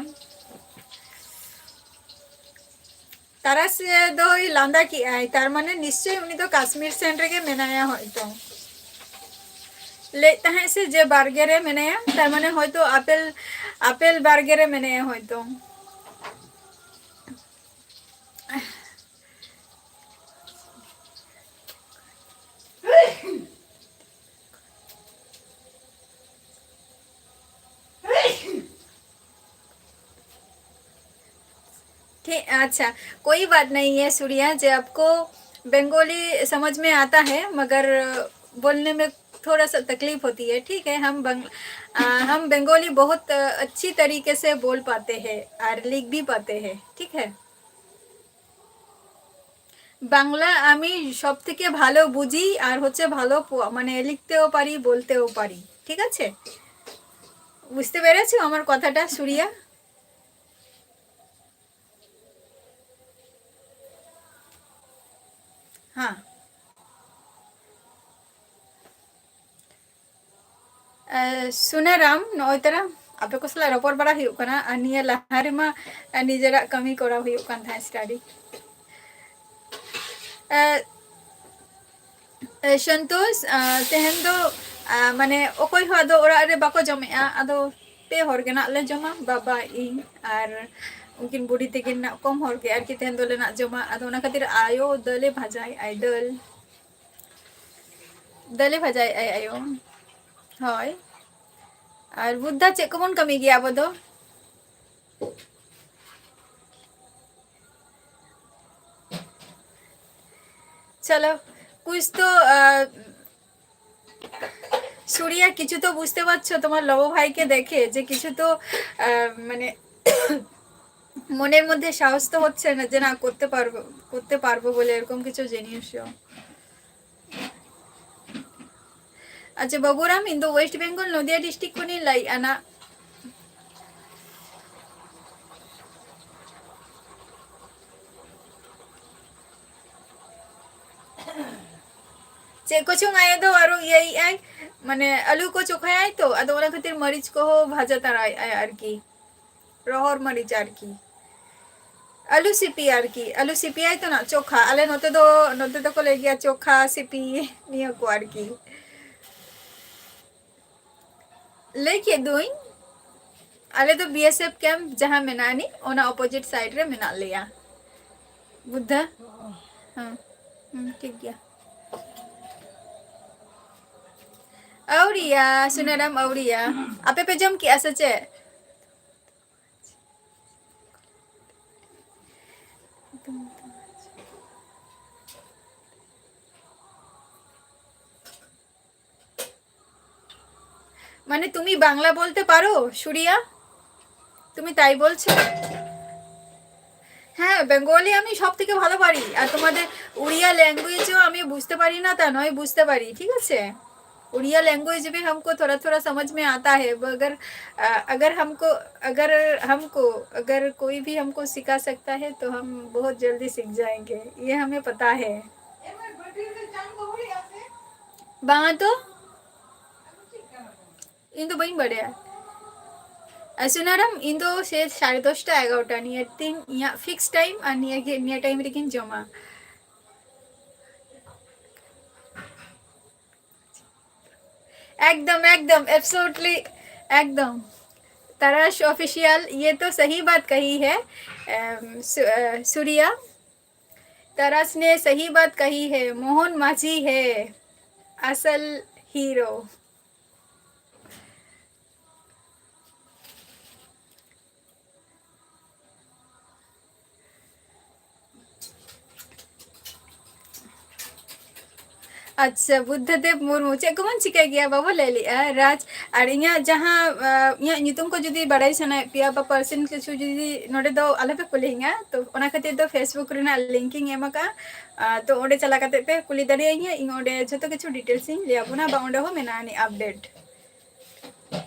ᱛᱟᱨᱟᱥ ᱫᱚᱭ ᱞᱟᱸᱫᱟ ᱠᱮᱜᱼᱟᱭ, ᱛᱟᱨ ᱢᱟᱱᱮ ᱱᱤᱥᱪᱚᱭ ᱩᱱᱤ ᱫᱚ ᱠᱟᱥᱢᱤᱨ ᱥᱮᱱ ᱨᱮᱜᱮ ᱢᱮᱱᱟᱭᱟ ᱦᱚᱭᱛᱚ᱾ ᱞᱟᱹᱭᱮᱫ ᱛᱟᱦᱮᱸᱫ ᱥᱮ ᱡᱮ ᱵᱟᱨᱜᱮ ᱨᱮ ᱢᱮᱱᱟᱭᱟ, ᱛᱟᱨ ᱢᱟᱱᱮ ᱦᱚᱭᱛᱚ ᱟᱯᱮᱞ, ᱟᱯᱮᱞ ᱵᱟᱨᱜᱮ ᱨᱮ ᱢᱮᱱᱟᱭᱟ ᱦᱚᱭᱛᱚ᱾ ठीक, अच्छा, कोई बात नहीं है सूर्या, जे आपको बंगाली समझ में आता है, मगर बोलने में थोड़ा सा तकलीफ होती है, ठीक है? हम बंग-, आ, हम बंगाली बहुत, अ, अच्छी तरीके से बोल पाते हैं और लिख भी पाते हैं, ठीक है? বাংলা আমি সব থেকে ভালো বুঝি আর হচ্ছে ভালো প-, মানে লিখতেও পারি, বলতেও পারি, ঠিক আছে? বুঝতে পেরেছো আমার কথাটা, সুরিয়া? ᱦᱮᱸ᱾ ᱮ, ᱥᱩᱱᱟᱨᱟᱢ, ᱱᱚᱜᱼᱚᱭ ᱛᱟᱨᱟ ᱟᱯᱮ ᱠᱚ ᱥᱟᱞᱟᱜ ᱨᱚᱯᱚᱲ ᱵᱟᱲᱟ ᱦᱩᱭᱩᱜ ᱠᱟᱱᱟ, ᱟᱨ ᱱᱤᱭᱟᱹ ᱞᱟᱦᱟ ᱨᱮᱢᱟ, ᱮ, ᱱᱤᱡᱮᱨᱟᱜ ᱠᱟᱹᱢᱤ ᱠᱚᱨᱟᱣ ᱦᱩᱭᱩᱜ ᱠᱟᱱ ᱛᱟᱦᱮᱸᱫ, ᱥᱴᱟᱰᱤ᱾ ᱮ, ᱮ, ᱥᱚᱱᱛᱳᱥ, ᱮ, ᱛᱮᱦᱮᱧ ᱫᱚ, ᱮ, ᱢᱟᱱᱮ ᱚᱠᱚᱭ ᱦᱚᱸ ᱟᱫᱚ ᱚᱲᱟᱜ ᱨᱮ ᱵᱟᱠᱚ ᱡᱚᱢᱮᱜᱼᱟ, ᱟᱫᱚ ᱯᱮ ᱦᱚᱲ ᱜᱮ ᱱᱟᱜ ᱞᱮ ᱡᱚᱢᱟ, ᱵᱟᱵᱟ, ᱤᱧ ᱟᱨ ᱩᱱᱠᱤᱱ ᱵᱩᱰᱤ ᱛᱟᱹᱠᱤᱱ ᱱᱟᱜ ᱠᱚᱢ ᱦᱚᱲ ᱜᱮ ᱟᱨᱠᱤ ᱛᱮᱦᱮᱧ ᱫᱚᱞᱮ ᱱᱟᱜ ᱡᱚᱢᱟ᱾ ᱟᱫᱚ ᱚᱱᱟ ᱠᱷᱟᱹᱛᱤᱨ ᱟᱭᱳ ᱫᱟᱹᱞᱮ ᱵᱷᱟᱡᱟᱭᱮᱜᱼᱟᱭ, ᱫᱟᱹᱞ᱾ ᱫᱟᱹᱞᱮ ᱵᱷᱟᱡᱟᱭᱮᱜᱼᱟᱭ ᱟᱭᱳ᱾ ᱦᱳᱭ᱾ ᱟᱨ ᱵᱩᱫᱽᱫᱷᱟ ᱪᱮᱫ ᱠᱚᱵᱚᱱ ᱠᱟᱹᱢᱤ ᱜᱮᱭᱟ ᱟᱵᱚ ᱫᱚ? চলো, कुछ तो, আহ, সুরিয়া, কিছু তো বুঝতে পারছো তোমার লব ভাইকে দেখে যে কিছু তো, আহ, মানে মনের মধ্যে সাহস তো হচ্ছে না যে না করতে পারবো। করতে পারবো বলে এরকম কিছু জিনিসও। আচ্ছা বাবুরাম, ᱤᱧ ᱫᱚ ᱳᱭᱮᱥᱴ ᱵᱮᱝᱜᱚᱞ ᱱᱚᱫᱤᱭᱟ ᱰᱤᱥᱴᱨᱤᱠᱴ ᱠᱷᱚᱱᱤᱧ ᱞᱟᱹᱭᱮᱫᱼᱟ ᱱᱟᱜ᱾ ᱪᱮᱫ ᱠᱚᱪᱚᱝ ᱟᱭᱳ ᱫᱚ ᱟᱨᱚ ᱤᱭᱟᱹᱭᱮᱫᱼᱟᱭ, ᱢᱟᱱᱮ ᱟᱹᱞᱩ ᱠᱚ ᱪᱚᱠᱷᱟᱭᱟᱭ ᱛᱚ, ᱟᱫᱚ ᱚᱱᱟ ᱠᱷᱟᱹᱛᱤᱨ ᱢᱟᱹᱨᱤᱪ ᱠᱚᱦᱚᱸ ᱵᱷᱟᱡᱟ ᱛᱟᱨᱟᱭᱮᱫᱼᱟᱭ ᱟᱨᱠᱤ, ᱨᱚᱦᱚᱲ ᱢᱟᱹᱨᱤᱪ ᱟᱨᱠᱤ᱾ ᱟᱹᱞᱩ ᱥᱤᱯᱤ ᱟᱨᱠᱤ, ᱟᱹᱞᱩ ᱥᱤᱯᱤᱭᱟᱭ ᱛᱚ ᱱᱟᱜ ᱪᱚᱠᱷᱟ, ᱟᱞᱮ ᱱᱚᱛᱮ ᱫᱚ, ᱱᱚᱛᱮ ᱫᱚᱠᱚ ᱞᱟᱹᱭ ᱜᱮᱭᱟ ᱪᱚᱠᱷᱟ ᱥᱤᱯᱤ, ᱱᱤᱭᱟᱹ ᱠᱚ ᱟᱨᱠᱤ᱾ ᱞᱟᱹᱭ ᱠᱮᱫ ᱫᱩᱧ, ᱟᱞᱮ ᱫᱚ ᱵᱤ ᱮᱥ ᱮᱯᱷ ᱠᱮᱢᱯ ᱡᱟᱦᱟᱸ ᱢᱮᱱᱟᱜ ᱟᱹᱱᱤᱡ, ᱚᱱᱟ ᱚᱯᱳᱡᱤᱴ ᱥᱟᱭᱤᱰ ᱨᱮ ᱢᱮᱱᱟᱜ ᱞᱮᱭᱟ᱾ ᱵᱩᱫᱽᱫᱷᱟ? ᱦᱮᱸ᱾ ᱦᱩᱸ, ᱴᱷᱤᱠ ᱜᱮᱭᱟ᱾ ᱟᱹᱣᱨᱤᱭᱟ, ᱥᱩᱱᱟᱨᱟᱢ ᱟᱹᱣᱨᱤᱭᱟ᱾ ᱟᱯᱮ ᱯᱮ ᱡᱚᱢ ᱠᱮᱜᱼᱟ ᱥᱮ ᱪᱮᱫ? মানে তুমি বাংলা বলতে পারো, সুরিয়া? তুমি তাই বলছো? হ্যাঁ, বেঙ্গলি আমি সব থেকে ভালো পারি। আর তোমাদের উড়িয়া ল্যাঙ্গুয়েজও আমি বুঝতে পারি না তা নয়, বুঝতে পারি, ঠিক আছে? उड़िया लैंग्वेज भी हमको थोड़ा थोड़ा समझ में आता है, मगर अ, अगर हमको अगर हमको अगर कोई भी हमको सिखा सकता है तो हम बहुत जल्दी सीख जाएंगे, ये हमें पता है। ᱵᱟᱝᱟ ᱛᱚ, ᱤᱧ ᱫᱚ ᱵᱟᱹᱧ ᱵᱟᱲᱟᱭᱟ᱾ ᱟᱨ ᱥᱩᱱᱟᱨᱟᱢ, ᱤᱧ ᱫᱚ ᱥᱮ ᱥᱟᱲᱮ ᱫᱚᱥᱴᱟ ᱮᱜᱟᱨᱚᱴᱟ ᱱᱤᱭᱟᱹ ᱛᱤᱧ ᱤᱧᱟᱹᱜ ᱯᱷᱤᱠᱥ ᱴᱟᱭᱤᱢ, ᱟᱨ ᱱᱤᱭᱟᱹ ᱜᱮ, ᱱᱤᱭᱟᱹ ᱴᱟᱭᱤᱢ ᱨᱮᱜᱤᱧ ᱡᱚᱢᱟ᱾ एकदम, एकदम, एब्सोल्युटली, एकदम। तराश ऑफिशियल, ये तो सही बात कही है। अम, सु-, अ, सूर्या, तराश ने सही बात कही है, मोहन माझी है असल हीरो। ᱟᱪᱪᱷᱟ, ᱵᱩᱫᱽᱫᱷᱚᱫᱮᱵ ᱢᱩᱨᱢᱩ, ᱪᱮᱫ ᱠᱚᱵᱚᱱ ᱪᱤᱠᱟᱹᱭ ᱜᱮᱭᱟ ᱵᱟᱵᱚ ᱞᱟᱹᱭ ᱞᱮᱜᱼᱟ? ᱨᱟᱡᱽ, ᱟᱨ ᱤᱧᱟᱹᱜ ᱡᱟᱦᱟᱸ, ᱟᱸ, ᱤᱧᱟᱹᱜ ᱧᱩᱛᱩᱢ ᱠᱚ ᱡᱩᱫᱤ ᱵᱟᱲᱟᱭ ᱥᱟᱱᱟᱭᱮᱫ ᱯᱮᱭᱟ ᱵᱟ personal ᱠᱤᱪᱷᱩ ᱡᱩᱫᱤ ᱱᱚᱰᱮ ᱫᱚ ᱟᱞᱚᱯᱮ ᱠᱩᱞᱤᱧᱟ, ᱛᱚ ᱚᱱᱟ ᱠᱷᱟᱹᱛᱤᱨ ᱫᱚ Facebook ᱨᱮᱱᱟᱜ link ᱤᱧ ᱮᱢ ᱟᱠᱟᱫᱼᱟ᱾ ᱟᱸ, ᱛᱚ ᱚᱸᱰᱮ ᱪᱟᱞᱟᱣ ᱠᱟᱛᱮ ᱯᱮ ᱠᱩᱞᱤ ᱫᱟᱲᱮᱭᱟᱹᱧᱟ, ᱤᱧ ᱚᱸᱰᱮ ᱡᱷᱚᱛᱚ ᱠᱤᱪᱷᱩ details ᱤᱧ ᱞᱟᱹᱭ ᱟᱵᱚᱱᱟ ᱵᱟ ᱚᱸᱰᱮ ᱦᱚᱸ ᱢᱮᱱᱟᱜᱼᱟ ᱟᱹᱱᱤᱡ update᱾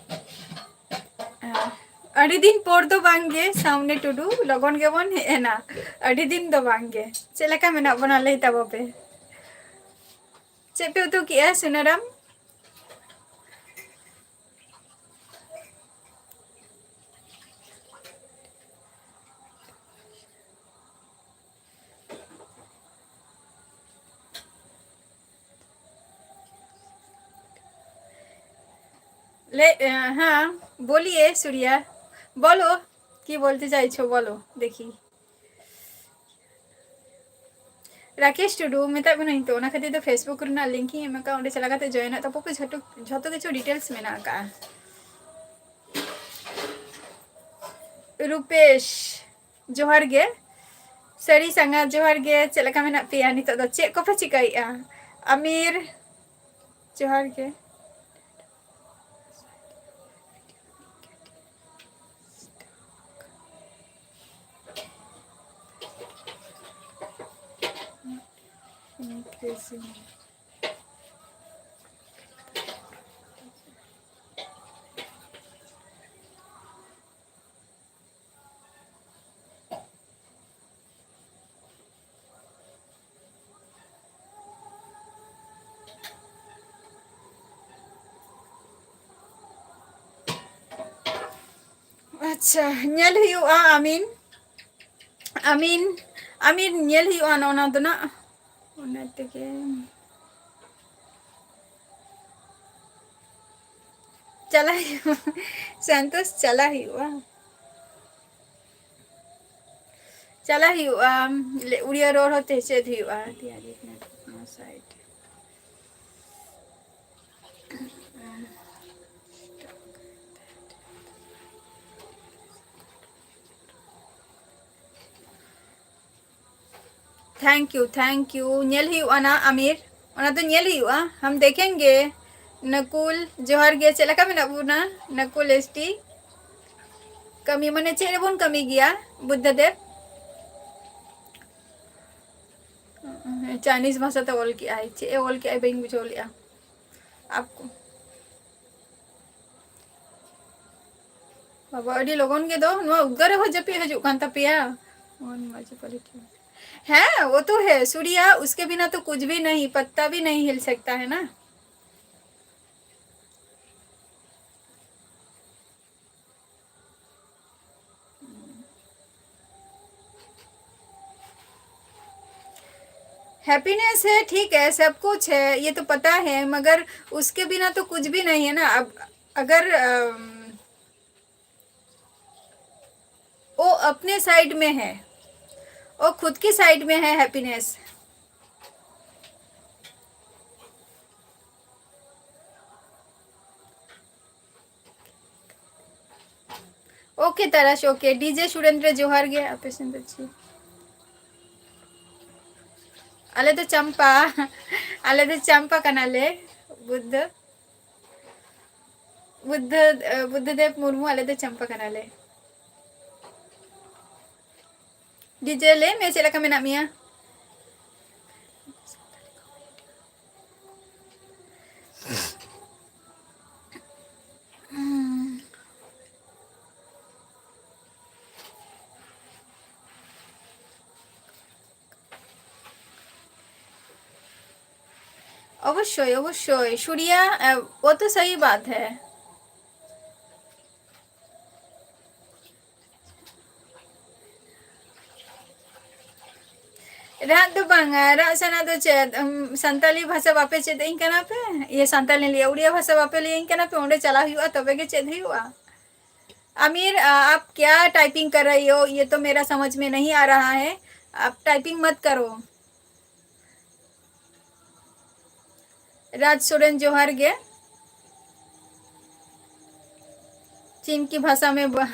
ᱟᱸ, ᱟᱹᱰᱤ ᱫᱤᱱ ᱯᱚᱨ ᱫᱚ ᱵᱟᱝ ᱜᱮ, ᱥᱟᱢᱱᱮ ᱴᱩᱰᱩ, ᱞᱚᱜᱚᱱ ᱜᱮᱵᱚᱱ ᱦᱮᱡ ᱮᱱᱟ᱾ ᱟᱹᱰᱤ ᱫᱤᱱ ᱫᱚ ᱵᱟᱝ ᱜᱮ᱾ ᱪᱮᱫ ᱞᱮᱠᱟ ᱢᱮᱱᱟᱜ ᱵᱚᱱᱟ ᱞᱟᱹᱭ ᱛᱟᱵᱚ ᱯᱮ? ᱪᱮᱫ ᱯᱮ ᱩᱛᱩ ᱠᱮᱜᱼᱟ ᱥᱩᱱᱟᱨᱟᱢ? ले, अ, हाँ, बोलिए सूर्या, बोलो, কি বলতে চাইছো বলো দেখি। রাকেশ ᱴᱩᱰᱩ, ᱢᱮᱛᱟᱜ ᱵᱮᱱᱟᱹᱧ ᱛᱚ, ᱚᱱᱟ ᱠᱷᱟᱹᱛᱤᱨ ᱫᱚ Facebook ᱨᱮᱱᱟᱜ link ᱤᱧ ᱮᱢ ᱟᱠᱟᱫᱼᱟ, ᱚᱸᱰᱮ ᱪᱟᱞᱟᱣ ᱠᱟᱛᱮ join ᱚᱜ ᱛᱟᱵᱚ ᱯᱮ, ᱡᱷᱚᱛᱚ, ᱡᱷᱚᱛᱚ ᱠᱤᱪᱷᱩ details ᱢᱮᱱᱟᱜ ᱟᱠᱟᱫᱼᱟ᱾ ᱨᱩᱯᱮᱥ, ᱡᱚᱦᱟᱨ ᱜᱮ᱾ ᱥᱟᱹᱨᱤ ᱥᱟᱸᱜᱟᱛ, ᱡᱚᱦᱟᱨ ᱜᱮ᱾ ᱪᱮᱫ ᱞᱮᱠᱟ ᱢᱮᱱᱟᱜ ᱯᱮᱭᱟ? ᱱᱤᱛᱚᱜ ᱫᱚ ᱪᱮᱫ ᱠᱚᱯᱮ ᱪᱤᱠᱟᱹᱭᱮᱫᱼᱟ? ᱟᱢᱤᱨ, ᱡᱚᱦᱟᱨ ᱜᱮ᱾ ᱟᱪᱪᱷᱟ, ᱧᱮᱞ ᱦᱩᱭᱩᱜᱼᱟ, ᱟᱢᱤᱱ, ᱟᱢᱤᱱ, ᱟᱢᱤᱱ, ᱧᱮᱞ ᱦᱩᱭᱩᱜᱼᱟ ᱱᱚᱜᱼᱚ ᱱᱚᱣᱟ ᱫᱚ ᱱᱟᱜ᱾ ᱚᱱᱟ ᱛᱮᱜᱮ ᱪᱟᱞᱟᱜ ᱦᱩᱭᱩᱜᱼᱟ, ᱥᱟᱱᱛᱳᱥ, ᱪᱟᱞᱟᱜ ᱦᱩᱭᱩᱜᱼᱟ, ᱪᱟᱞᱟᱜ ᱦᱩᱭᱩᱜᱼᱟ᱾ ᱞᱮ-, ᱩᱲᱤᱭᱟ ᱨᱚᱲ ᱦᱚᱸ ᱛᱮ ᱪᱮᱫ ᱦᱩᱭᱩᱜᱼᱟ? ᱛᱮᱭᱟᱨᱤ ᱨᱮᱱᱟᱜ ᱱᱚᱣᱟ side᱾ Thank you, thank you. ᱧᱮᱞ ᱦᱩᱭᱩᱜᱼᱟ ᱱᱟ, ᱟᱢᱤᱨ᱾ ᱚᱱᱟ ᱫᱚ ᱧᱮᱞ ᱦᱩᱭᱩᱜᱼᱟ, ᱦᱟᱢ ᱫᱮᱠᱷᱮᱝᱜᱮ᱾ ᱱᱟᱠᱩᱞ, ᱡᱚᱦᱟᱨ ᱜᱮ, ᱪᱮᱫ ᱞᱮᱠᱟ ᱢᱮᱱᱟᱜ ᱵᱚᱱᱟ? ᱱᱟᱠᱩᱞ ᱮᱥ ᱴᱤ᱾ ᱠᱟᱹᱢᱤ ᱢᱟᱱᱮ ᱪᱮᱫ ᱨᱮᱵᱚᱱ ᱠᱟᱹᱢᱤ ᱜᱮᱭᱟ, ᱵᱩᱫᱽᱫᱷᱚᱫᱮᱵ? ᱪᱟᱭᱱᱤᱡᱽ ᱵᱷᱟᱥᱟ ᱛᱮ ᱚᱞ ᱠᱮᱜᱼᱟᱭ, ᱪᱮᱫ ᱮ ᱚᱞ ᱠᱮᱜᱼᱟᱭ ᱵᱟᱹᱧ ᱵᱩᱡᱷᱟᱹᱣ ᱞᱮᱜᱼᱟ᱾ ᱟᱯ-, ᱵᱟᱵᱟ, ᱟᱹᱰᱤ ᱞᱚᱜᱚᱱ ᱜᱮ ᱫᱚ, ᱱᱚᱣᱟ ᱩᱫᱽᱜᱟᱹᱨ ᱨᱮᱦᱚᱸ ᱡᱟᱹᱯᱤᱫ ᱦᱤᱡᱩᱜ ᱠᱟᱱ ᱛᱟᱯᱮᱭᱟ? ᱦᱮᱸ, ᱣᱳ ᱛᱚ ᱦᱮ, ᱥᱩᱨᱤᱭᱟ, ᱩᱥᱠᱮ ᱵᱤᱱᱟ ᱛᱚ ᱠᱩᱪ ᱵᱷᱤ ᱱᱟᱦᱤ, ᱯᱟᱛᱛᱟ ᱵᱷᱤ ᱱᱟᱦᱤ ᱦᱤᱞ ᱥᱟᱠᱛᱟ ᱦᱮ ᱱᱟ᱾ हैप्पीनेस है, ठीक है, सब कुछ है, ये तो पता है, मगर उसके बिना तो कुछ भी नहीं है ना। अब अगर अम, वो अपने साइड में है, वो खुद की साइड में है हैप्पीनेस। ओके ताराश, ओके। डीजे सुरेंद्र जोहार गे, आपे सेंदर छी। ᱟᱞᱮ ᱫᱚ ᱪᱟᱢᱯᱟ, ᱟᱞᱮ ᱫᱚ ᱪᱟᱢᱯᱟ ᱠᱟᱱᱟᱞᱮ᱾ ᱵᱩᱫᱽᱫᱷᱚ, ᱵᱩᱫᱽᱫᱷᱚ, ᱵᱩᱫᱽᱫᱷᱚᱫᱮᱵ ᱢᱩᱨᱢᱩ, ᱟᱞᱮ ᱫᱚ ᱪᱟᱢᱯᱟ ᱠᱟᱱᱟᱞᱮ᱾ ᱰᱤᱡᱮ, ᱞᱟᱹᱭ ᱢᱮ, ᱪᱮᱫ ᱞᱮᱠᱟ ᱢᱮᱱᱟᱜ ᱢᱮᱭᱟ? अवश्य, अवश्य, सूर्या, अ, वो तो सही बात है। ᱨᱟᱜ ᱫᱚ ᱵᱟᱝᱟ, ᱨᱟᱜ ᱥᱟᱱᱟ ᱫᱚ ᱪᱮᱫ? ᱩᱢ, ᱥᱟᱱᱛᱟᱞᱤ ᱵᱷᱟᱥᱟ ᱵᱟᱯᱮ ᱪᱮᱫ ᱟᱹᱧ ᱠᱟᱱᱟ ᱯᱮ? ᱤᱭᱟᱹ, ᱥᱟᱱᱛᱟᱞᱤ ᱞᱟᱹᱭᱟ, ᱩᱲᱤᱭᱟ ᱵᱷᱟᱥᱟ ᱵᱟᱯᱮ ᱞᱟᱹᱭ ᱟᱹᱧ ᱠᱟᱱᱟ ᱯᱮ? ᱚᱸᱰᱮ ᱪᱟᱞᱟᱣ ᱦᱩᱭᱩᱜᱼᱟ, ᱛᱚᱵᱮ ᱜᱮ ᱪᱮᱫ ᱦᱩᱭᱩᱜᱼᱟ᱾ आमिर, आ, आप क्या टाइपिंग कर रही हो? ये तो मेरा समझ में नहीं आ रहा है। आप टाइपिंग मत करो। राज सोरेन, जोहार गे। चीन की भाषा में ब-,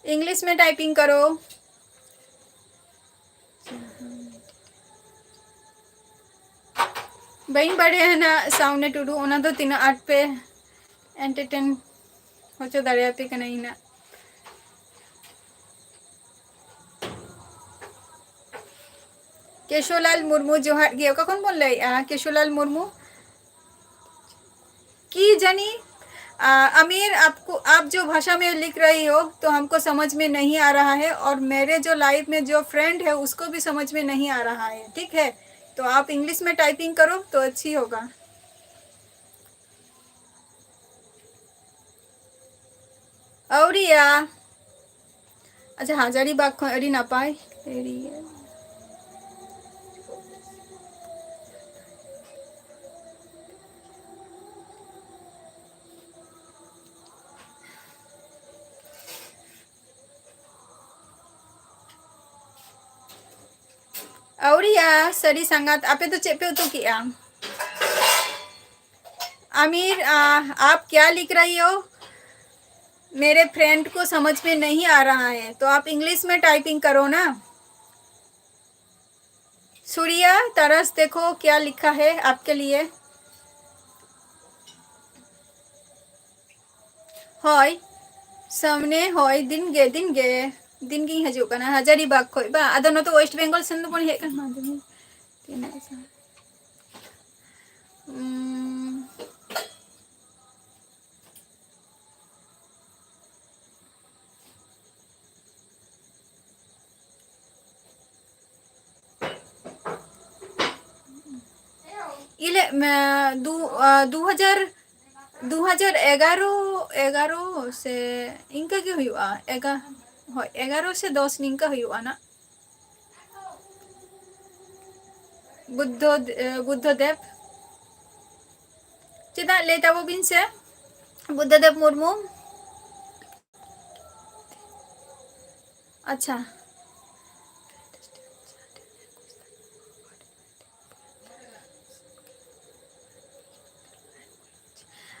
इंग्लिश में टाइपिंग करो। ᱵᱟᱹᱧ ᱵᱟᱲᱟᱭᱟ ᱱᱟᱜ ᱥᱟᱣᱱᱮ ᱴᱩᱰᱩ, ᱚᱱᱟ ᱫᱚ ᱛᱤᱱᱟᱹᱜ ᱟᱸᱴ ᱯᱮ entertain ᱦᱚᱪᱚ ᱫᱟᱲᱮᱭᱟᱯᱮ ᱠᱟᱱᱟ ᱤᱧ ᱱᱟᱜ᱾ ᱠᱮᱥᱚᱞᱟᱞ ᱢᱩᱨᱢᱩ, ᱡᱚᱦᱟᱨ ᱜᱮ᱾ ᱚᱠᱟ ᱠᱷᱚᱱ ᱵᱚᱱ ᱞᱟᱹᱭᱮᱜᱼᱟ ᱠᱮᱥᱚᱞᱟᱞ ᱢᱩᱨᱢᱩ? की जानी। आ, अमीर, आपको, आप जो भाषा में लिख रही हो तो हमको समझ में नहीं आ रहा है, और मेरे जो लाइफ में जो फ्रेंड है उसको भी समझ में नहीं आ रहा है, ठीक है? तो आप इंग्लिश में टाइपिंग करो तो अच्छी होगा। ᱟᱹᱣᱨᱤᱭᱟ᱾ ᱟᱪᱪᱷᱟ, ᱦᱟᱡᱟᱨᱤᱵᱟᱜᱽ ᱠᱷᱚᱱ ᱟᱹᱰᱤ ᱱᱟᱯᱟᱭ᱾ ᱟᱹᱣᱨᱤᱭᱟ, ᱥᱟᱹᱨᱤ ᱥᱟᱸᱜᱟᱛ, ᱟᱯᱮ ᱫᱚ ᱪᱮᱫ ᱯᱮ ᱩᱛᱩ ᱠᱮᱜᱼᱟ? आमिर, आ, आप क्या लिख रही हो? मेरे फ्रेंड को समझ में नहीं आ रहा है, तो आप इंग्लिश में टाइपिंग करो ना। सूर्या, तरस देखो क्या लिखा है आपके लिए। ᱦᱳᱭ, ᱥᱟᱢᱱᱮ, ᱦᱳᱭ, ᱫᱤᱱ ᱜᱮ, ᱫᱤᱱ ᱜᱮ, ᱫᱤᱱ ᱜᱤᱧ ᱦᱤᱡᱩᱜ ᱠᱟᱱᱟ ᱦᱟᱡᱟᱨᱤᱵᱟᱜᱽ ᱠᱷᱚᱡ ᱵᱟ᱾ ᱟᱫᱚ ᱱᱚᱛᱮ ᱳᱭᱮᱥᱴ ᱵᱮᱝᱜᱚᱞ ᱥᱮᱱ ᱫᱚᱵᱚᱱ ᱦᱮᱡ ᱠᱟᱱᱟ᱾ ᱢᱟ ᱫᱤᱱ ᱛᱤᱱᱟᱹᱜ ᱥᱟ-, ᱩᱸ, ᱤᱞᱮ, ᱢᱮ, ᱫᱩ, ᱟ, ᱫᱩ ᱦᱟᱡᱟᱨ, ᱫᱩ ᱦᱟᱡᱟᱨ ᱮᱜᱟᱨᱚ, ᱮᱜᱟᱨᱚ ᱥᱮ ᱤᱱᱠᱟᱹ ᱜᱮ ᱦᱩᱭᱩᱜᱼᱟ᱾ ᱮᱜᱟ-, ᱦᱳᱭ, ᱮᱜᱟᱨᱚ ᱥᱮ ᱫᱚᱥ ᱱᱤᱝᱠᱟᱹ ᱦᱩᱭᱩᱜᱼᱟ ᱱᱟᱜ᱾ ᱵᱩᱫᱽᱫᱷᱚ, ᱮ, ᱵᱩᱫᱽᱫᱷᱚ ᱫᱮᱵ᱾ ᱪᱮᱫᱟᱜ ᱞᱟᱹᱭ ᱛᱟᱵᱚ ᱵᱤᱱ ᱥᱮ? ᱵᱩᱫᱽᱫᱷᱚ ᱫᱮᱵ ᱢᱩᱨᱢᱩ᱾ ᱟᱪᱪᱷᱟ᱾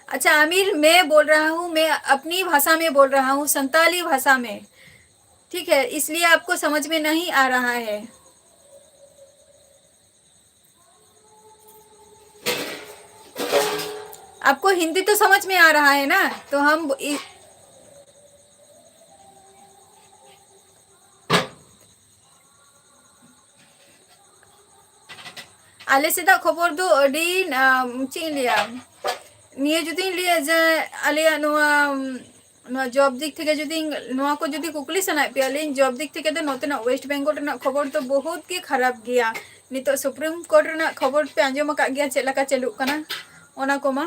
अच्छा आमिर, मैं बोल रहा हूँ, मैं अपनी भाषा में बोल रहा हूँ, संताली भाषा में, ठीक है, इसलिए आपको समझ में नहीं आ रहा है। आपको हिंदी तो समझ में आ रहा है ना? तो हम इ- ᱟᱞᱮ ᱥᱮᱫᱟᱜ ᱠᱷᱚᱵᱚᱨ ᱫᱚ ᱟᱹᱰᱤ, ᱟᱢ, ᱪᱮᱫ ᱤᱧ ᱞᱟᱹᱭᱟ, ᱱᱤᱭᱟᱹ ᱡᱩᱫᱤᱧ ᱞᱟᱹᱭᱟ ᱡᱮ ᱟᱞᱮᱭᱟᱜ ᱱᱚᱣᱟ, ᱱᱚᱣᱟ ᱡᱚᱵ ᱫᱤᱠ ᱛᱷᱮᱠᱮ ᱡᱩᱫᱤ, ᱱᱚᱣᱟ ᱠᱚ ᱡᱩᱫᱤ ᱠᱩᱠᱞᱤ ᱥᱟᱱᱟᱭᱮᱫ ᱯᱮᱭᱟ ᱞᱤᱧ, ᱡᱚᱵ ᱫᱤᱠ ᱛᱷᱮᱠᱮ ᱫᱚ ᱱᱚᱛᱮᱱᱟᱜ ᱣᱮᱥᱴ ᱵᱮᱝᱜᱚᱞ ᱨᱮᱱᱟᱜ ᱠᱷᱚᱵᱚᱨ ᱫᱚ ᱵᱚᱦᱩᱛ ᱜᱮ ᱠᱷᱟᱨᱟᱯ ᱜᱮᱭᱟ᱾ ᱱᱤᱛᱚᱜ ᱥᱩᱯᱨᱤᱢ ᱠᱳᱨᱴ ᱨᱮᱱᱟᱜ ᱠᱷᱚᱵᱚᱨ ᱯᱮ ᱟᱸᱡᱚᱢ ᱟᱠᱟᱫ ᱜᱮᱭᱟ, ᱪᱮᱫ ᱞᱮᱠᱟ ᱪᱟᱹᱞᱩᱜ ᱠᱟᱱᱟ, ᱚᱱᱟ ᱠᱚᱢᱟ᱾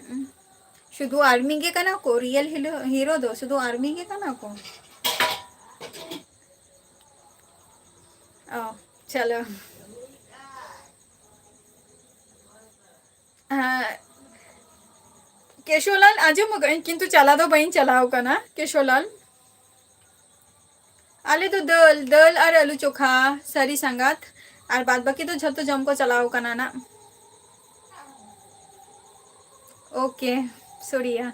ᱦᱩᱸ᱾ ᱥᱩᱫᱷᱩ ᱟᱨᱢᱤ ᱜᱮ ᱠᱟᱱᱟ ᱠᱚ, ᱨᱤᱭᱮᱞ ᱦᱤᱞᱳ-, ᱦᱤᱨᱳ ᱫᱚ ᱥᱩᱫᱷᱩ ᱟᱨᱢᱤ ᱜᱮ ᱠᱟᱱᱟ ᱠᱚ᱾ ᱚ, ᱪᱚᱞᱚ᱾ ᱦᱮᱸ, ᱠᱮᱥᱳᱞᱟᱞ ᱟᱸᱡᱚᱢ ᱟᱠᱟᱫᱟᱹᱧ, ᱠᱤᱱᱛᱩ ᱪᱟᱞᱟᱣ ᱫᱚ ᱵᱟᱹᱧ ᱪᱟᱞᱟᱣ ᱠᱟᱱᱟ, ᱠᱮᱥᱳᱞᱟᱞ᱾ ᱟᱞᱮ ᱫᱚ ᱫᱟᱹᱞ, ᱫᱟᱹᱞ ᱟᱨ ᱟᱹᱞᱩ ᱪᱳᱠᱷᱟ, ᱥᱟᱹᱨᱤ ᱥᱟᱸᱜᱟᱛ, ᱟᱨ ᱵᱟᱫ ᱵᱟᱹᱠᱤ ᱫᱚ ᱡᱷᱚᱛᱚ ᱡᱚᱢ ᱠᱚ ᱪᱟᱞᱟᱣ ᱠᱟᱱᱟ ᱱᱟᱜ᱾ Okay, ᱥᱚᱨᱤᱭᱟ᱾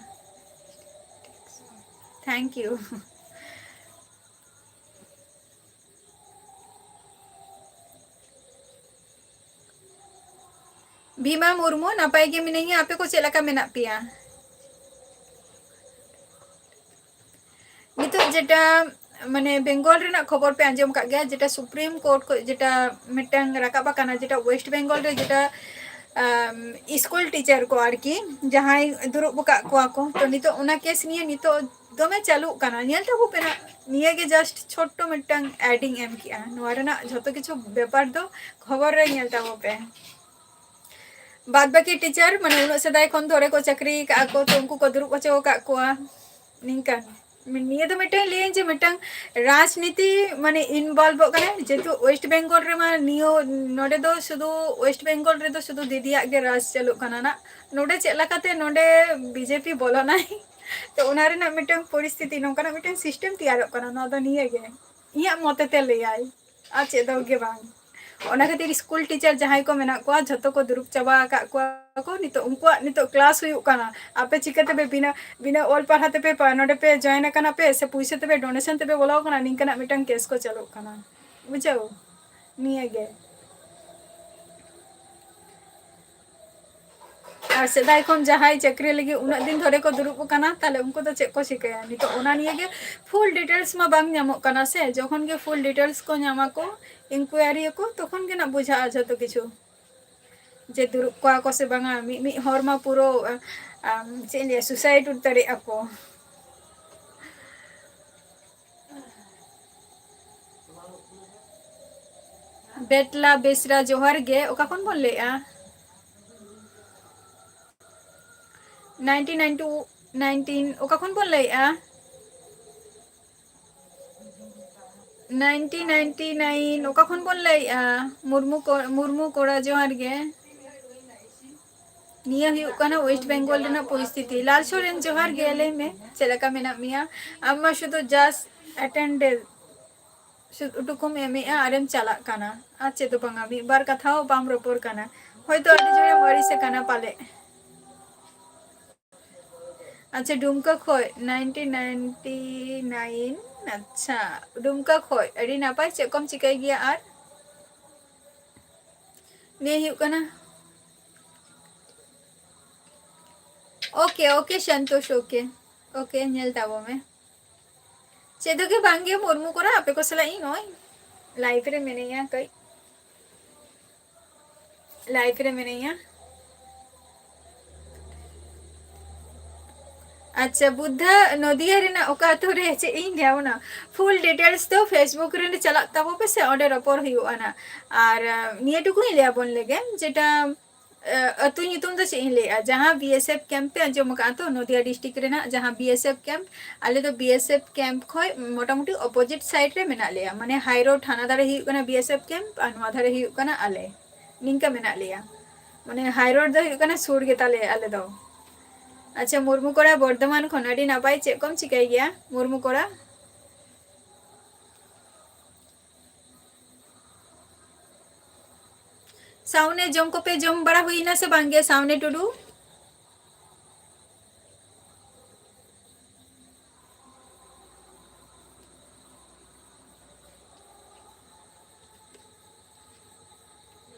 Thank you. ᱵᱷᱤᱢᱟ ᱢᱩᱨᱢᱩ, ᱱᱟᱯᱟᱭ ᱜᱮ ᱢᱤᱱᱟᱹᱧᱟ, ᱟᱯᱮ ᱠᱚ ᱪᱮᱫ ᱞᱮᱠᱟ ᱢᱮᱱᱟᱜ ᱯᱮᱭᱟ? ᱱᱤᱛᱚᱜ ᱡᱮᱴᱟ, ᱢᱟᱱᱮ, ᱵᱮᱝᱜᱚᱞ ᱨᱮᱱᱟᱜ ᱠᱷᱚᱵᱚᱨ ᱯᱮ ᱟᱸᱡᱚᱢ ᱠᱟᱜ ᱜᱮᱭᱟ, ᱡᱮᱴᱟ ᱥᱩᱯᱨᱤᱢ ᱠᱳᱨᱴ ᱠᱷᱚᱱ ᱡᱮᱴᱟ ᱢᱤᱫᱴᱟᱝ ᱨᱟᱠᱟᱵ ᱟᱠᱟᱱᱟ, ᱡᱮᱴᱟ ᱣᱮᱥᱴ ᱵᱮᱝᱜᱚᱞ ᱨᱮ ᱡᱮᱴᱟ, ᱟᱢ, ᱥᱠᱩᱞ ᱴᱤᱪᱟᱨ ᱠᱚ ᱟᱨᱠᱤ, ᱡᱟᱦᱟᱸᱭ ᱫᱩᱲᱩᱵ ᱟᱠᱟᱫ ᱠᱚᱣᱟ ᱠᱚ, ᱛᱚ ᱱᱤᱛᱚᱜ ᱚᱱᱟ ᱠᱮᱥ ᱱᱤᱭᱮ ᱱᱤᱛᱚᱜ ᱫᱚᱢᱮ ᱪᱟᱹᱞᱩᱜ ᱠᱟᱱᱟ, ᱧᱮᱞ ᱛᱟᱵᱚ ᱯᱮ ᱱᱟᱜ᱾ ᱱᱤᱭᱟᱹ ᱜᱮ just ᱪᱷᱳᱴᱴᱚ ᱢᱤᱫᱴᱟᱝ ad ᱤᱧ ᱮᱢ ᱠᱮᱜᱼᱟ, ᱱᱚᱣᱟ ᱨᱮᱱᱟᱜ ᱡᱷᱚᱛᱚ ᱠᱤᱪᱷᱩ ᱵᱮᱯᱟᱨ ᱫᱚ ᱠᱷᱚᱵᱚᱨ ᱨᱮ ᱧᱮᱞ ᱛᱟᱵᱚ ᱯᱮ᱾ ᱵᱟᱫ ᱵᱟᱹᱠᱤ ᱴᱤᱪᱟᱨ, ᱢᱟᱱᱮ, ᱩᱱᱟᱹᱜ ᱥᱮᱫᱟᱭ ᱠᱷᱚᱱ ᱫᱷᱚᱨᱮ ᱠᱚ ᱪᱟᱹᱠᱨᱤ ᱟᱠᱟᱫᱼᱟ ᱠᱚ, ᱛᱚ ᱩᱱᱠᱩ ᱠᱚ ᱫᱩᱲᱩᱵ ᱦᱚᱪᱚ ᱟᱠᱟᱫ ᱠᱚᱣᱟ᱾ ᱱᱤᱝᱠᱟᱱ, ᱱᱤᱭᱟᱹ ᱫᱚ ᱢᱤᱫᱴᱟᱝ ᱞᱟᱹᱭᱟᱹᱧ ᱡᱮ ᱢᱤᱫᱴᱟᱝ ᱨᱟᱡᱽᱱᱤᱛᱤ, ᱢᱟᱱᱮ, involveᱚᱜ ᱠᱟᱱᱟ, ᱡᱮᱦᱮᱛᱩ ᱣᱮᱥᱴ ᱵᱮᱝᱜᱚᱞ ᱨᱮᱢᱟ ᱱᱤᱭᱟᱹ, ᱱᱚᱰᱮ ᱫᱚ ᱥᱩᱫᱷᱩ ᱣᱮᱥᱴ ᱵᱮᱝᱜᱚᱞ ᱨᱮᱫᱚ ᱥᱩᱫᱷᱩ ᱫᱤᱫᱤᱭᱟᱜ ᱜᱮ ᱨᱟᱡᱽ ᱪᱟᱹᱞᱩᱜ ᱠᱟᱱᱟ ᱱᱟᱜ᱾ ᱱᱚᱰᱮ ᱪᱮᱫ ᱞᱮᱠᱟᱛᱮ ᱱᱚᱰᱮ ᱵᱤᱡᱮᱯᱤ ᱵᱚᱞᱚᱱᱟᱭ, ᱛᱚ ᱚᱱᱟ ᱨᱮᱱᱟᱜ ᱢᱤᱫᱴᱟᱝ ᱯᱚᱨᱤᱥᱛᱷᱤᱛᱤ, ᱱᱚᱝᱠᱟᱱᱟᱜ ᱢᱤᱫᱴᱟᱝ system ᱛᱮᱭᱟᱨᱚᱜ ᱠᱟᱱᱟ, ᱱᱚᱣᱟ ᱫᱚ ᱱᱤᱭᱟᱹ ᱜᱮ ᱤᱧᱟᱹᱜ ᱢᱚᱛᱮ ᱛᱮ ᱞᱟᱹᱭᱟᱭ, ᱟᱨ ᱪᱮᱫ ᱫᱚ ᱜᱮ ᱵᱟᱝ᱾ ᱚᱱᱟ ᱠᱷᱟᱹᱛᱤᱨ ᱥᱠᱩᱞ ᱴᱤᱪᱟᱨ ᱡᱟᱦᱟᱸᱭ ᱠᱚ ᱢᱮᱱᱟᱜ ᱠᱚᱣᱟ, ᱡᱷᱚᱛᱚ ᱠᱚ ᱫᱩᱲᱩᱵ ᱪᱟᱵᱟ ᱟᱠᱟᱫ ᱠᱚᱣᱟ ᱠᱚ᱾ ᱱᱤᱛᱚᱜ ᱩᱱᱠᱩᱣᱟᱜ ᱱᱤᱛᱚᱜ ᱠᱞᱟᱥ ᱦᱩᱭᱩᱜ ᱠᱟᱱᱟ᱾ ᱟᱯᱮ ᱪᱤᱠᱟᱹ ᱛᱮᱯᱮ ᱵᱤᱱᱟᱹ, ᱵᱤᱱᱟᱹ ᱚᱞ ᱯᱟᱲᱦᱟᱣ ᱛᱮᱯᱮ ᱯᱟ-, ᱱᱚᱰᱮ ᱯᱮ ᱡᱚᱭᱮᱱ ᱟᱠᱟᱱᱟ ᱯᱮ ᱥᱮ ᱯᱩᱭᱥᱟᱹ ᱛᱮᱯᱮ ᱰᱚᱱᱮᱥᱚᱱ ᱛᱮᱯᱮ ᱵᱚᱞᱚ ᱟᱠᱟᱱᱟ, ᱱᱤᱝᱠᱟᱹᱱᱟᱜ ᱢᱤᱫᱴᱟᱝ ᱠᱮᱥ ᱠᱚ ᱪᱟᱹᱞᱩᱜ ᱠᱟᱱᱟ᱾ ᱵᱩᱡᱷᱟᱹᱣ? ᱱᱤᱭᱟᱹ ᱜᱮ᱾ ᱟᱨ ᱥᱮᱫᱟᱭ ᱠᱷᱚᱱ ᱡᱟᱦᱟᱸᱭ ᱪᱟᱹᱠᱨᱤ ᱞᱟᱹᱜᱤᱫ ᱩᱱᱟᱹᱜ ᱫᱤᱱ ᱫᱷᱚᱨᱮ ᱠᱚ ᱫᱩᱲᱩᱵ ᱟᱠᱟᱱᱟ, ᱛᱟᱦᱞᱮ ᱩᱱᱠᱩ ᱫᱚ ᱪᱮᱫ ᱠᱚ ᱪᱤᱠᱟᱹᱭᱟ? ᱱᱤᱛᱚᱜ ᱚᱱᱟ ᱱᱤᱭᱮ ᱜᱮ ᱯᱷᱩᱞ ᱰᱤᱴᱮᱞᱥ ᱢᱟ ᱵᱟᱝ ᱧᱟᱢᱚᱜ ᱠᱟᱱᱟ ᱥᱮ᱾ ᱡᱚᱠᱷᱚᱱ ᱜᱮ ᱯᱷᱩᱞ ᱰᱤᱴᱮᱞᱥ ᱠᱚ ᱧᱟᱢᱟ ᱠᱚ, ᱤᱱᱠᱩᱭᱟᱨᱤ ᱟᱠᱚ, ᱛᱚᱠᱷᱚᱱ ᱜᱮ ᱱᱟᱜ ᱵᱩᱡᱷᱟᱹᱜᱼᱟ ᱡᱷᱚᱛᱚ ᱠᱤᱪᱷᱩ, ᱡᱮ ᱫᱩᱲᱩᱵ ᱠᱚᱣᱟ ᱠᱚ ᱥᱮ ᱵᱟᱝᱟ᱾ ᱢᱤᱫ ᱢᱤᱫ ᱦᱚᱲ ᱢᱟ ᱯᱩᱨᱟᱹ, ᱟᱢ, ᱪᱮᱫ ᱤᱧ ᱞᱟᱹᱭᱟ, ᱥᱩᱥᱟᱭᱤᱰ ᱩᱛᱟᱹᱨᱮᱜᱼᱟ ᱠᱚ᱾ ᱵᱮᱴᱞᱟ ᱵᱮᱥᱨᱟ ᱡᱚᱦᱟᱨ ᱜᱮ, ᱚᱠᱟ ᱠᱷᱚᱱ ᱵᱚᱱ ᱞᱟᱹᱭᱮᱜᱼᱟ? ᱱᱟᱭᱤᱱᱴᱤᱱ ᱱᱟᱭᱤᱱᱴᱤ ᱱᱟᱭᱤᱱᱴᱤᱱ, ᱚᱠᱟ ᱠᱷᱚᱱ ᱵᱚᱱ ᱞᱟᱹᱭᱮᱜᱼᱟ? ᱱᱟᱭᱤᱱᱴᱤᱱ ᱱᱟᱭᱤᱱᱴᱤ ᱱᱟᱭᱤᱱ, ᱚᱠᱟ ᱠᱷᱚᱱ ᱵᱚᱱ ᱞᱟᱹᱭᱮᱜᱼᱟ? ᱢᱩᱨᱢᱩ ᱠᱚ-, ᱢᱩᱨᱢᱩ ᱠᱚᱲᱟ, ᱡᱚᱦᱟᱨ ᱜᱮ᱾ ᱱᱤᱭᱟᱹ ᱦᱩᱭᱩᱜ ᱠᱟᱱᱟ ᱳᱭᱮᱥᱴ ᱵᱮᱝᱜᱚᱞ ᱨᱮᱱᱟᱜ ᱯᱚᱨᱤᱥᱛᱷᱤᱛᱤ᱾ ᱞᱟᱞ ᱥᱚᱨᱮᱱ, ᱡᱚᱦᱟᱨ ᱜᱮ, ᱞᱟᱹᱭ ᱢᱮ, ᱪᱮᱫ ᱞᱮᱠᱟ ᱢᱮᱱᱟᱜ ᱢᱮᱭᱟ? ᱟᱢ ᱢᱟ ᱥᱩᱫᱷᱩ just attendance ᱥᱩᱫᱷᱩ ᱴᱩᱠᱩᱢ ᱮᱢᱮᱜᱼᱟ ᱟᱨᱮᱢ ᱪᱟᱞᱟᱜ ᱠᱟᱱᱟ, ᱟᱨ ᱪᱮᱫ ᱫᱚ ᱵᱟᱝᱟ, ᱢᱤᱫ ᱵᱟᱨ ᱠᱟᱛᱷᱟ ᱦᱚᱸ ᱵᱟᱢ ᱨᱚᱯᱚᱲ ᱠᱟᱱᱟ᱾ ᱦᱚᱭᱛᱳ ᱟᱹᱰᱤ ᱡᱳᱨᱮᱢ ᱟᱹᱲᱤᱥ ᱟᱠᱟᱱᱟ ᱯᱟᱞᱮ᱾ ᱟᱪᱪᱷᱟ, ᱰᱩᱢᱠᱟ ᱠᱷᱚᱡ, ᱱᱟᱭᱤᱱᱴᱤᱱ ᱱᱟᱭᱤᱱᱴᱤ ᱱᱟᱭᱤᱱ᱾ ᱟᱪᱪᱷᱟ, ᱰᱩᱢᱠᱟ ᱠᱷᱚᱡ, ᱟᱹᱰᱤ ᱱᱟᱯᱟᱭ᱾ ᱪᱮᱫ ᱠᱚᱢ ᱪᱤᱠᱟᱹᱭ ᱜᱮᱭᱟ ᱟᱨ? ᱱᱤᱭᱟᱹ ᱦᱩᱭᱩᱜ ᱠᱟᱱᱟ, OK, OK, Santosh, OK, OK, ᱧᱮᱞ ᱛᱟᱵᱚ ᱢᱮ᱾ ᱪᱮᱫ ᱦᱚᱸ ᱜᱮ ᱵᱟᱝ ᱜᱮ, ᱢᱩᱨᱢᱩ ᱠᱚᱲᱟ, ᱟᱯᱮ ᱠᱚ ᱥᱟᱞᱟᱜ ᱤᱧ ᱱᱚᱜᱼᱚᱭ ᱞᱟᱭᱤᱵᱷ ᱨᱮ ᱢᱤᱱᱟᱹᱧᱟ, ᱠᱟᱹᱡ ᱞᱟᱭᱤᱵᱷ ᱨᱮ ᱢᱤᱱᱟᱹᱧᱟ᱾ ᱟᱪᱪᱷᱟ, ᱵᱩᱫᱽᱫᱷᱟ, ᱱᱚᱫᱤᱭᱟ ᱨᱮᱱᱟᱜ ᱚᱠᱟ ᱟᱹᱛᱩ ᱨᱮ, ᱪᱮᱫ ᱤᱧ ᱞᱟᱹᱭᱟ, ᱚᱱᱟ ᱯᱷᱩᱞ ᱰᱤᱴᱮᱞᱥ ᱫᱚ Facebook ᱨᱮ ᱪᱟᱞᱟᱜ ᱛᱟᱵᱚ ᱯᱮ ᱥᱮ, ᱚᱸᱰᱮ ᱨᱚᱯᱚᱲ ᱦᱩᱭᱩᱜᱼᱟ ᱱᱟᱜ᱾ ᱟᱨ, ᱟᱸ, ᱱᱤᱭᱟᱹ ᱴᱩᱠᱩᱧ ᱞᱟᱹᱭᱟᱵᱚᱱ ᱞᱮᱜᱮ, ᱡᱮᱴᱟ, ᱟᱸ, ᱟᱹᱛᱩ ᱧᱩᱛᱩᱢ ᱫᱚ ᱪᱮᱫ ᱤᱧ ᱞᱟᱹᱭᱟ, ᱡᱟᱦᱟᱸ BSF ᱠᱮᱢᱯ ᱯᱮ ᱟᱸᱡᱚᱢ ᱟᱠᱟᱫᱼᱟ ᱛᱚ, ᱱᱚᱫᱤᱭᱟ ᱰᱤᱥᱴᱨᱤᱠᱴ ᱨᱮᱱᱟᱜ ᱡᱟᱦᱟᱸ BSF ᱠᱮᱢᱯ, ᱟᱞᱮ ᱫᱚ BSF ᱠᱮᱢᱯ ᱠᱷᱚᱡ ᱢᱚᱴᱟᱢᱩᱴᱤ ᱚᱯᱳᱡᱤᱴ ᱥᱟᱭᱤᱰ ᱨᱮ ᱢᱮᱱᱟᱜ ᱞᱮᱭᱟ, ᱢᱟᱱᱮ ᱦᱟᱭ ᱨᱳᱰ ᱦᱟᱱᱟ ᱫᱷᱟᱨᱮ ᱦᱩᱭᱩᱜ ᱠᱟᱱᱟ BSF ᱠᱮᱢᱯ ᱟᱨ ᱱᱚᱣᱟ ᱫᱷᱟᱨᱮ ᱦᱩᱭᱩᱜ ᱠᱟᱱᱟ ᱟᱞᱮ, ᱱᱤᱝᱠᱟ ᱢᱮᱱᱟᱜ ᱞᱮᱭᱟ᱾ ᱢᱟᱱᱮ ᱦᱟᱭ ᱨᱳᱰ ᱫᱚ ᱦᱩᱭᱩᱜ ᱠᱟᱱᱟ ᱥᱩᱨ ᱜᱮᱛᱟᱞᱮᱭᱟ ᱟᱞᱮ ᱫᱚ᱾ ᱟᱪᱪᱷᱟ, ᱢᱩᱨᱢᱩ ᱠᱚᱲᱟ ᱵᱚᱨᱫᱷᱚᱢᱟᱱ ᱠᱷᱚᱱ, ᱟᱹᱰᱤ ᱱᱟᱯᱟᱭ᱾ ᱪᱮᱫ ᱠᱚᱢ ᱪᱤᱠᱟᱹᱭ ᱜᱮᱭᱟ ᱢᱩᱨᱢᱩ ᱠᱚᱲᱟ? ᱥᱟᱣᱱᱮ, ᱡᱚᱢ ᱠᱚᱯᱮ ᱡᱚᱢ ᱵᱟᱲᱟ ᱦᱩᱭᱱᱟ ᱥᱮ ᱵᱟᱝᱜᱮ, ᱥᱟᱣᱱᱮ ᱴᱩᱰᱩ?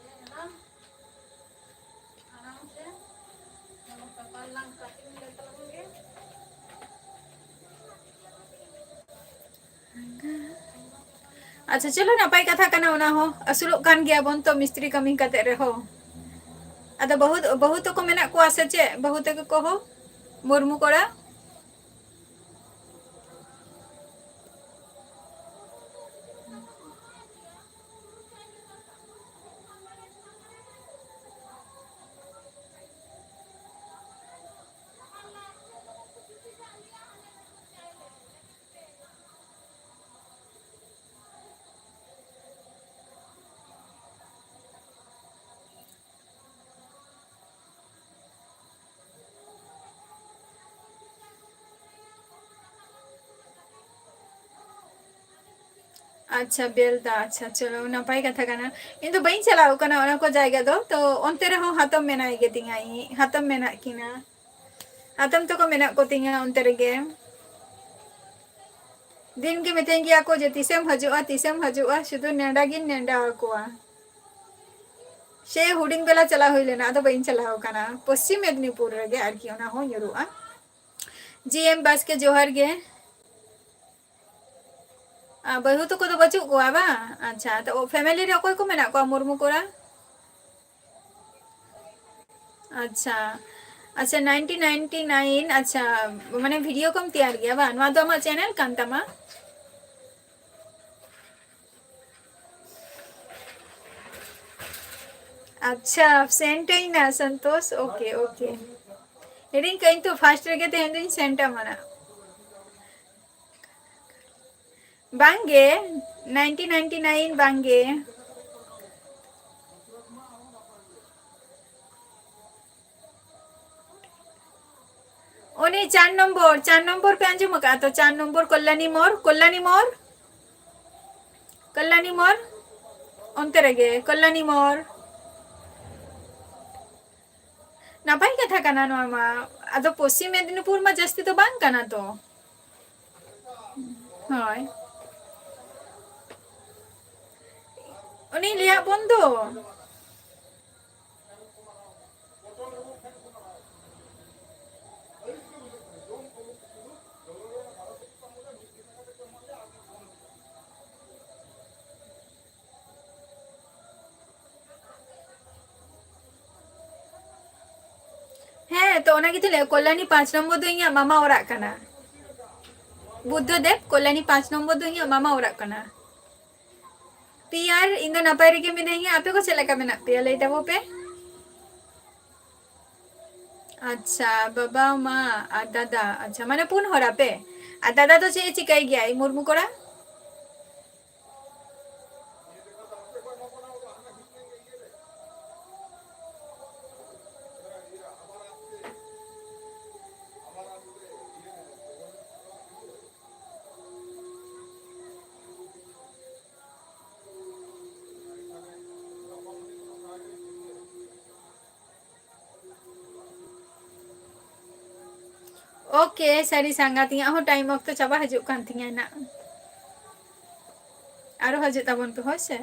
ᱟᱪᱪᱷᱟ, ᱪᱚᱞᱚ, ᱱᱟᱯᱟᱭ ᱠᱟᱛᱷᱟ ᱠᱟᱱᱟ ᱚᱱᱟ ᱦᱚᱸ, ᱟᱹᱥᱩᱞᱚᱜ ᱠᱟᱱ ᱜᱮᱭᱟ ᱵᱚᱱ ᱛᱚ ᱢᱤᱥᱛᱨᱤ ᱠᱟᱹᱢᱤ ᱠᱟᱛᱮ ᱨᱮᱦᱚᱸ᱾ ᱟᱫᱚ ᱵᱟᱹᱦᱩ, ᱵᱟᱹᱦᱩ ᱛᱟᱠᱚ ᱢᱮᱱᱟᱜ ᱠᱚᱣᱟ ᱥᱮ ᱪᱮᱫ? ᱵᱟᱹᱦᱩ ᱛᱟᱠᱚ ᱠᱚᱦᱚᱸ ᱢᱩᱨᱢᱩ ᱠᱚᱲᱟ? ᱟᱪᱪᱷᱟ, ᱵᱮᱞᱫᱟ, ᱟᱪᱪᱷᱟ, ᱪᱚᱞᱚ, ᱱᱟᱯᱟᱭ ᱠᱟᱛᱷᱟ ᱠᱟᱱᱟ᱾ ᱤᱧ ᱫᱚ ᱵᱟᱹᱧ ᱪᱟᱞᱟᱣ ᱠᱟᱱᱟ ᱚᱱᱟ ᱠᱚ ᱡᱟᱭᱜᱟ ᱫᱚ, ᱛᱚ ᱚᱱᱛᱮ ᱨᱮᱦᱚᱸ ᱦᱟᱛᱚᱢ ᱢᱮᱱᱟᱭ ᱜᱮᱛᱤᱧᱟ, ᱤᱧ ᱦᱟᱛᱚᱢ ᱢᱮᱱᱟᱜ ᱠᱤᱱᱟ, ᱦᱟᱛᱚᱢ ᱛᱟᱠᱚ ᱢᱮᱱᱟᱜ ᱠᱚᱛᱤᱧᱟ ᱚᱱᱛᱮ ᱨᱮᱜᱮ᱾ ᱫᱤᱱ ᱜᱮ ᱢᱤᱛᱟᱹᱧ ᱜᱮᱭᱟ ᱠᱚ ᱡᱮ, "ᱛᱤᱥᱮᱢ ᱦᱤᱡᱩᱜᱼᱟ, ᱛᱤᱥᱮᱢ ᱦᱤᱡᱩᱜᱼᱟ?" ᱥᱩᱫᱷᱩ ᱱᱮᱰᱟ ᱜᱤᱧ ᱱᱮᱰᱟ ᱟᱠᱚᱣᱟ᱾ ᱥᱮ ᱦᱩᱰᱤᱧ ᱵᱮᱞᱟ ᱪᱟᱞᱟᱣ ᱦᱩᱭ ᱞᱮᱱᱟ, ᱟᱫᱚ ᱵᱟᱹᱧ ᱪᱟᱞᱟᱣ ᱟᱠᱟᱱᱟ᱾ ᱯᱚᱥᱪᱤᱢ ᱢᱮᱫᱽᱱᱤᱯᱩᱨ ᱨᱮᱜᱮ ᱟᱨᱠᱤ, ᱚᱱᱟ ᱦᱚᱸ ᱧᱩᱨᱩᱜᱼᱟ᱾ ᱡᱤ ᱮᱢ ᱵᱟᱥᱠᱮ, ᱡᱚᱦᱟᱨ ᱜᱮ᱾ ᱟᱨ ᱵᱟᱹᱦᱩ ᱛᱟᱠᱚ ᱫᱚ ᱵᱟᱹᱪᱩᱜ ᱠᱚᱣᱟ ᱵᱟᱝ? ᱟᱪᱪᱷᱟ, ᱛᱚ family ᱨᱮ ᱚᱠᱚᱭ ᱠᱚ ᱢᱮᱱᱟᱜ ᱠᱚᱣᱟ ᱢᱩᱨᱢᱩ ᱠᱚᱲᱟ? ᱟᱪᱪᱷᱟ, ᱟᱪᱪᱷᱟ, nineteen ninety nine, ᱟᱪᱪᱷᱟ, ᱢᱟᱱᱮ video ᱠᱚᱢ ᱛᱮᱭᱟᱨ ᱜᱮᱭᱟ ᱵᱟᱝ? ᱱᱚᱣᱟ ᱫᱚ ᱟᱢᱟᱜ channel ᱠᱟᱱ ᱛᱟᱢᱟ? ᱟᱪᱪᱷᱟ, send ᱟᱹᱧ ᱱᱟ ᱥᱚᱱᱛᱳᱥ, okay, okay᱾ ᱦᱤᱲᱤᱧ ᱠᱟᱹᱧ ᱛᱚ, first ᱨᱮᱜᱮ ᱛᱮᱦᱮᱧ ᱫᱚᱧ send ᱟᱢᱟ ᱱᱟ᱾ ᱵᱟᱝᱜᱮ, nineteen ninety nine ᱵᱟᱝᱜᱮ᱾ ᱩᱱᱤ ᱪᱟᱨ ᱱᱚᱢᱵᱚᱨ, ᱪᱟᱨ ᱱᱚᱢᱵᱚᱨ ᱯᱮ ᱟᱸᱡᱚᱢ ᱟᱠᱟᱫᱼᱟ ᱛᱚ? ᱪᱟᱨ ᱱᱚᱢᱵᱚᱨ ᱠᱚᱞᱞᱟᱱᱤ ᱢᱳᱲ, ᱠᱚᱞᱞᱟᱱᱤ ᱢᱳᱲ, ᱠᱚᱞᱞᱟᱱᱤ ᱢᱳᱲ, ᱚᱱᱛᱮ ᱨᱮᱜᱮ, ᱠᱚᱞᱞᱟᱱᱤ ᱢᱳᱲ᱾ ᱱᱟᱯᱟᱭ ᱠᱟᱛᱷᱟ ᱠᱟᱱᱟ ᱱᱚᱣᱟ ᱢᱟ᱾ ᱟᱫᱚ ᱯᱚᱥᱪᱤᱢ ᱢᱮᱫᱤᱱᱤᱯᱩᱨ ᱢᱟ ᱡᱟᱹᱥᱛᱤ ᱫᱚ ᱵᱟᱝ ᱠᱟᱱᱟ ᱛᱚ᱾ ᱦᱳᱭ᱾ ᱩᱱᱤ ᱞᱟᱹᱭᱟᱜ ᱵᱚᱱ ᱫᱚ᱾ ᱦᱮᱸ, ᱛᱚ ᱚᱱᱟ ᱜᱮᱛᱚ ᱞᱟᱹᱭ, ᱠᱚᱞᱭᱟᱱᱤ ᱯᱟᱸᱪ ᱱᱚᱢᱵᱚᱨ ᱫᱚ ᱤᱧᱟᱹᱜ ᱢᱟᱢᱟ ᱚᱲᱟᱜ ᱠᱟᱱᱟ᱾ ᱵᱩᱫᱽᱫᱷᱚ ᱫᱮᱵ, ᱠᱚᱞᱭᱟᱱᱤ ᱯᱟᱸᱪ ᱱᱚᱢᱵᱚᱨ ᱫᱚ ᱤᱧᱟᱹᱜ ᱢᱟᱢᱟ ᱚᱲᱟᱜ ᱠᱟᱱᱟ᱾ ᱯᱤᱭᱟᱨ, ᱤᱧ ᱫᱚ ᱱᱟᱯᱟᱭ ᱨᱮᱜᱮ ᱢᱤᱱᱟᱹᱧᱟ, ᱟᱯᱮ ᱠᱚ ᱪᱮᱫ ᱞᱮᱠᱟ ᱢᱮᱱᱟᱜ ᱯᱮᱭᱟ ᱞᱟᱹᱭ ᱛᱟᱵᱚ ᱯᱮ? ᱟᱪᱪᱷᱟ, ᱵᱟᱵᱟ, ᱢᱟ ᱟᱨ ᱫᱟᱫᱟ, ᱟᱪᱪᱷᱟ, ᱢᱟᱱᱮ ᱯᱩᱱ ᱦᱚᱲ ᱟᱯᱮ? ᱟᱨ ᱫᱟᱫᱟ ᱫᱚ ᱪᱮᱫ ᱮ ᱪᱤᱠᱟᱹᱭ ᱜᱮᱭᱟᱭ, ᱢᱩᱨᱢᱩ ᱠᱚᱲᱟ? Okay, ᱥᱟᱹᱨᱤ ᱥᱟᱸᱜᱟᱛ, ᱤᱧᱟᱹᱜ ᱦᱚᱸ time ᱚᱠᱛᱚ ᱪᱟᱵᱟ ᱦᱤᱡᱩᱜ ᱠᱟᱱ ᱛᱤᱧᱟᱹ ᱱᱟᱜ᱾ ᱟᱨᱚ ᱦᱤᱡᱩᱜ ᱛᱟᱵᱚᱱ ᱯᱮ, ᱦᱳᱭ ᱥᱮ᱾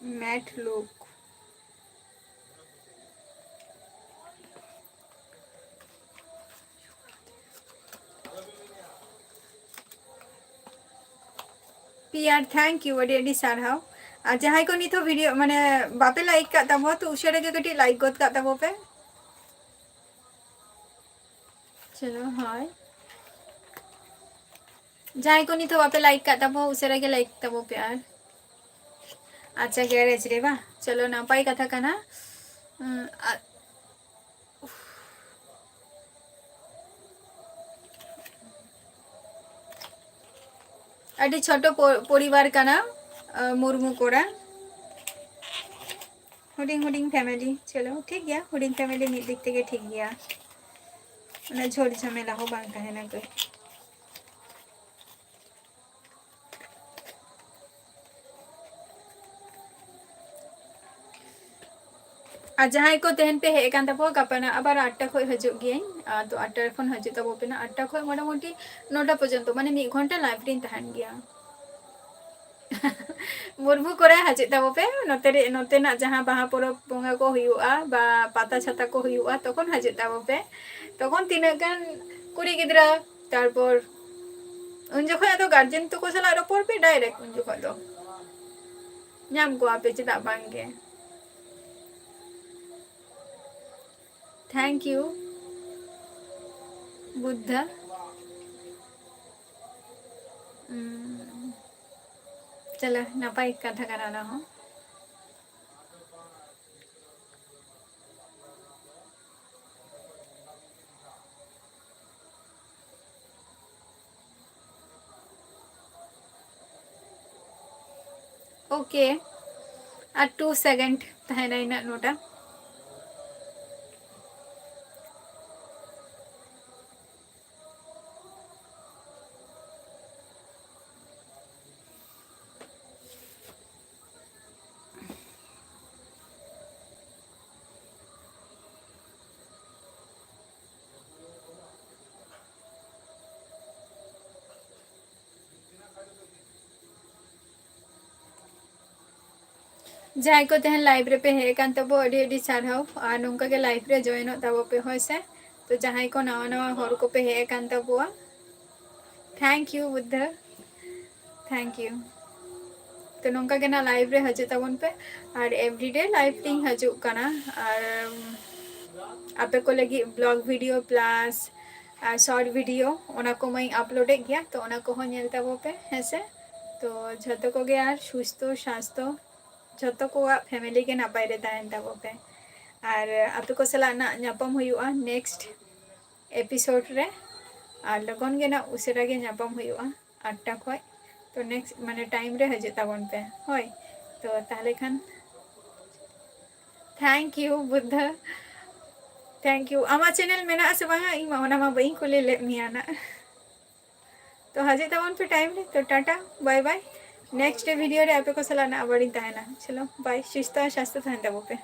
Mad look. ᱯᱤᱭᱟᱨ, thank you, ᱟᱹᱰᱤ ᱟᱹᱰᱤ ᱥᱟᱨᱦᱟᱣ᱾ ᱟᱨ ᱡᱟᱦᱟᱸᱭ ᱠᱚ ᱱᱤᱛᱚᱜ video ᱢᱟᱱᱮ ᱵᱟᱯᱮ like ᱠᱟᱜ ᱛᱟᱵᱚ, ᱛᱚ ᱩᱥᱟᱹᱨᱟ ᱜᱮ ᱠᱟᱹᱴᱤᱡ like ᱜᱚᱫ ᱠᱟᱜ ᱛᱟᱵᱚ ᱯᱮ᱾ ᱪᱚᱞᱚ, ᱦᱳᱭ᱾ ᱡᱟᱦᱟᱸᱭ ᱠᱚ ᱱᱤᱛᱚᱜ ᱵᱟᱯᱮ like ᱠᱟᱜ ᱛᱟᱵᱚ, ᱩᱥᱟᱹᱨᱟ ᱜᱮ like ᱛᱟᱵᱚ ᱯᱮ ᱟᱨ᱾ ᱟᱪᱪᱷᱟ, garage ᱨᱮ ᱵᱟ? ᱪᱚᱞᱚ, ᱱᱟᱯᱟᱭ ᱠᱟᱛᱷᱟ ᱠᱟᱱᱟ᱾ ᱩᱸ, ᱟ-, ᱩᱯᱷ᱾ ᱟᱹᱰᱤ ᱪᱷᱳᱴᱳ ᱯᱚ-, ᱯᱚᱨᱤᱵᱟᱨ ᱠᱟᱱᱟ, ᱟᱸ, ᱢᱩᱨᱢᱩ ᱠᱚᱲᱟ᱾ ᱦᱩᱰᱤᱧ ᱦᱩᱰᱤᱧ family, ᱪᱚᱞᱚ, ᱴᱷᱤᱠ ᱜᱮᱭᱟ, ᱦᱩᱰᱤᱧ family ᱢᱤᱫ ᱫᱤᱠ ᱛᱮᱜᱮ ᱴᱷᱤᱠ ᱜᱮᱭᱟ᱾ ᱚᱱᱟ ᱡᱷᱚᱲ ᱡᱷᱟᱢᱮᱞᱟ ᱦᱚᱸ ᱵᱟᱝ ᱛᱟᱦᱮᱱᱟ ᱠᱚ᱾ ᱟᱨ ᱡᱟᱦᱟᱸᱭ ᱠᱚ ᱛᱮᱦᱮᱧ ᱯᱮ ᱦᱮᱡ ᱟᱠᱟᱱ ᱛᱟᱵᱚ, ᱜᱟᱯᱟ ᱱᱟᱜ ᱟᱵᱟᱨ ᱟᱴᱴᱟ ᱠᱷᱚᱡ ᱦᱤᱡᱩᱜ ᱜᱤᱭᱟᱹᱧ᱾ ᱟᱨ ᱛᱚ ᱟᱴᱴᱟ ᱠᱷᱚᱱ ᱦᱤᱡᱩᱜ ᱛᱟᱵᱚ ᱯᱮ ᱱᱟᱜ, ᱟᱴᱴᱟ ᱠᱷᱚᱡ ᱢᱚᱴᱟᱢᱩᱴᱤ ᱱᱚᱴᱟ ᱯᱚᱨᱡᱚᱱᱛᱚ, ᱢᱟᱱᱮ ᱢᱤᱫ ᱜᱷᱚᱱᱴᱟ live ᱨᱤᱧ ᱛᱟᱦᱮᱱ ᱜᱮᱭᱟ᱾ ᱢᱩᱨᱢᱩ ᱠᱚᱲᱟ ᱦᱤᱡᱩᱜ ᱛᱟᱵᱚ ᱯᱮ, ᱱᱚᱛᱮ ᱨᱮ, ᱱᱚᱛᱮᱱᱟᱜ ᱡᱟᱦᱟᱸ ᱵᱟᱦᱟ ᱯᱚᱨᱚᱵᱽ ᱵᱚᱸᱜᱟ ᱠᱚ ᱦᱩᱭᱩᱜᱼᱟ ᱵᱟ ᱯᱟᱛᱟ ᱪᱷᱟᱛᱟ ᱠᱚ ᱦᱩᱭᱩᱜᱼᱟ, ᱛᱚᱠᱷᱚᱱ ᱦᱤᱡᱩᱜ ᱛᱟᱵᱚ ᱯᱮ᱾ ᱛᱚᱠᱷᱚᱱ ᱛᱤᱱᱟᱹᱜ ᱜᱟᱱ ᱠᱩᱲᱤ ᱜᱤᱫᱽᱨᱟᱹ, ᱛᱟᱨᱯᱚᱨ ᱩᱱ ᱡᱚᱠᱷᱚᱱ ᱟᱫᱚ guardian ᱛᱟᱠᱚ ᱥᱟᱞᱟᱜ ᱨᱚᱯᱚᱲ ᱯᱮ direct, ᱩᱱ ᱡᱚᱠᱷᱚᱱ ᱫᱚ ᱧᱟᱢ ᱠᱚᱣᱟ ᱯᱮ, ᱪᱮᱫᱟᱜ ᱵᱟᱝ ᱜᱮ᱾ Thank you, ᱵᱩᱫᱽᱫᱷᱟ᱾ ᱩᱸ, ᱪᱚᱞᱚ, ᱱᱟᱯᱟᱭ ᱠᱟᱛᱷᱟ ᱠᱟᱱᱟ ᱚᱱᱟ ᱦᱚᱸ᱾ Okay, ᱟᱨ two second ᱛᱟᱦᱮᱱᱟ ᱤᱱᱟᱹᱜ ᱱᱚᱰᱟ᱾ ᱡᱟᱦᱟᱸᱭ ᱠᱚ ᱛᱮᱦᱮᱧ live ᱨᱮᱯᱮ ᱦᱮᱡ ᱟᱠᱟᱱ ᱛᱟᱵᱚ, ᱟᱹᱰᱤ ᱟᱹᱰᱤ ᱥᱟᱨᱦᱟᱣ᱾ ᱟᱨ ᱱᱚᱝᱠᱟ ᱜᱮ live ᱨᱮ joinᱚᱜ ᱛᱟᱵᱚ ᱯᱮ, ᱦᱳᱭ ᱥᱮ᱾ ᱛᱚ ᱡᱟᱦᱟᱸᱭ ᱠᱚ ᱱᱟᱣᱟ ᱱᱟᱣᱟ ᱦᱚᱲ ᱠᱚᱯᱮ ᱦᱮᱡ ᱟᱠᱟᱱ ᱛᱟᱵᱚᱣᱟ, thank you ᱵᱩᱫᱽᱫᱷᱟ, thank you᱾ ᱛᱚ ᱱᱚᱝᱠᱟ ᱜᱮ ᱱᱟᱜ live ᱨᱮ ᱦᱤᱡᱩᱜ ᱛᱟᱵᱚᱱ ᱯᱮ, ᱟᱨ everyday live ᱨᱤᱧ ᱦᱤᱡᱩᱜ ᱠᱟᱱᱟ, ᱟᱨ ᱟᱯᱮ ᱠᱚ ᱞᱟᱹᱜᱤᱫ vlog video plus ᱟᱨ short video ᱚᱱᱟ ᱠᱚ ᱢᱟᱧ uploadᱮᱫ ᱜᱮᱭᱟ, ᱛᱚ ᱚᱱᱟ ᱠᱚᱦᱚᱸ ᱧᱮᱞ ᱛᱟᱵᱚ ᱯᱮ, ᱦᱮᱸ ᱥᱮ᱾ ᱛᱚ ᱡᱷᱚᱛᱚ ᱠᱚᱜᱮ ᱟᱨ ᱥᱩᱥᱛᱷᱚ ᱥᱟᱥᱛᱷᱚ ᱡᱷᱚᱛᱚ ᱠᱚᱣᱟᱜ family ᱜᱮ ᱱᱟᱯᱟᱭ ᱨᱮ ᱛᱟᱦᱮᱱ ᱛᱟᱵᱚ ᱯᱮ᱾ ᱟᱨ ᱟᱯᱮ ᱠᱚ ᱥᱟᱞᱟᱜ ᱱᱟᱜ ᱧᱟᱯᱟᱢ ᱦᱩᱭᱩᱜᱼᱟ next episode ᱨᱮ, ᱟᱨ ᱞᱚᱜᱚᱱ ᱜᱮ ᱱᱟᱜ ᱩᱥᱟᱹᱨᱟ ᱜᱮ ᱧᱟᱯᱟᱢ ᱦᱩᱭᱩᱜᱼᱟ ᱟᱴᱴᱟ ᱠᱷᱚᱡ᱾ ᱛᱚ next ᱢᱟᱱᱮ time ᱨᱮ ᱦᱤᱡᱩᱜ ᱛᱟᱵᱚᱱ ᱯᱮ᱾ ᱦᱳᱭ, ᱛᱚ ᱛᱟᱦᱞᱮ ᱠᱷᱟᱱ thank you ᱵᱩᱫᱽᱫᱷᱟ, thank you᱾ ᱟᱢᱟᱜ channel ᱢᱮᱱᱟᱜᱼᱟ ᱥᱮ ᱵᱟᱝᱟ? ᱤᱧ ᱢᱟ ᱚᱱᱟ ᱢᱟ ᱵᱟᱹᱧ ᱠᱩᱞᱤ ᱞᱮᱫ ᱢᱮᱭᱟ ᱱᱟᱜ᱾ ᱛᱚ ᱦᱤᱡᱩᱜ ᱛᱟᱵᱚᱱ ᱯᱮ time ᱨᱮ᱾ ᱛᱚ Tata, bye bye᱾ Next video ᱨᱮ ᱟᱯᱮ ᱠᱚ ᱥᱟᱞᱟᱜ ᱱᱟᱜ ᱟᱵᱟᱨᱤᱧ ᱛᱟᱦᱮᱱᱟ᱾ ᱪᱚᱞᱚ bye, ᱥᱩᱥᱛᱷᱚ ᱟᱨ ᱥᱟᱥᱛᱷᱚ ᱛᱟᱦᱮᱱ ᱛᱟᱵᱚ ᱯᱮ᱾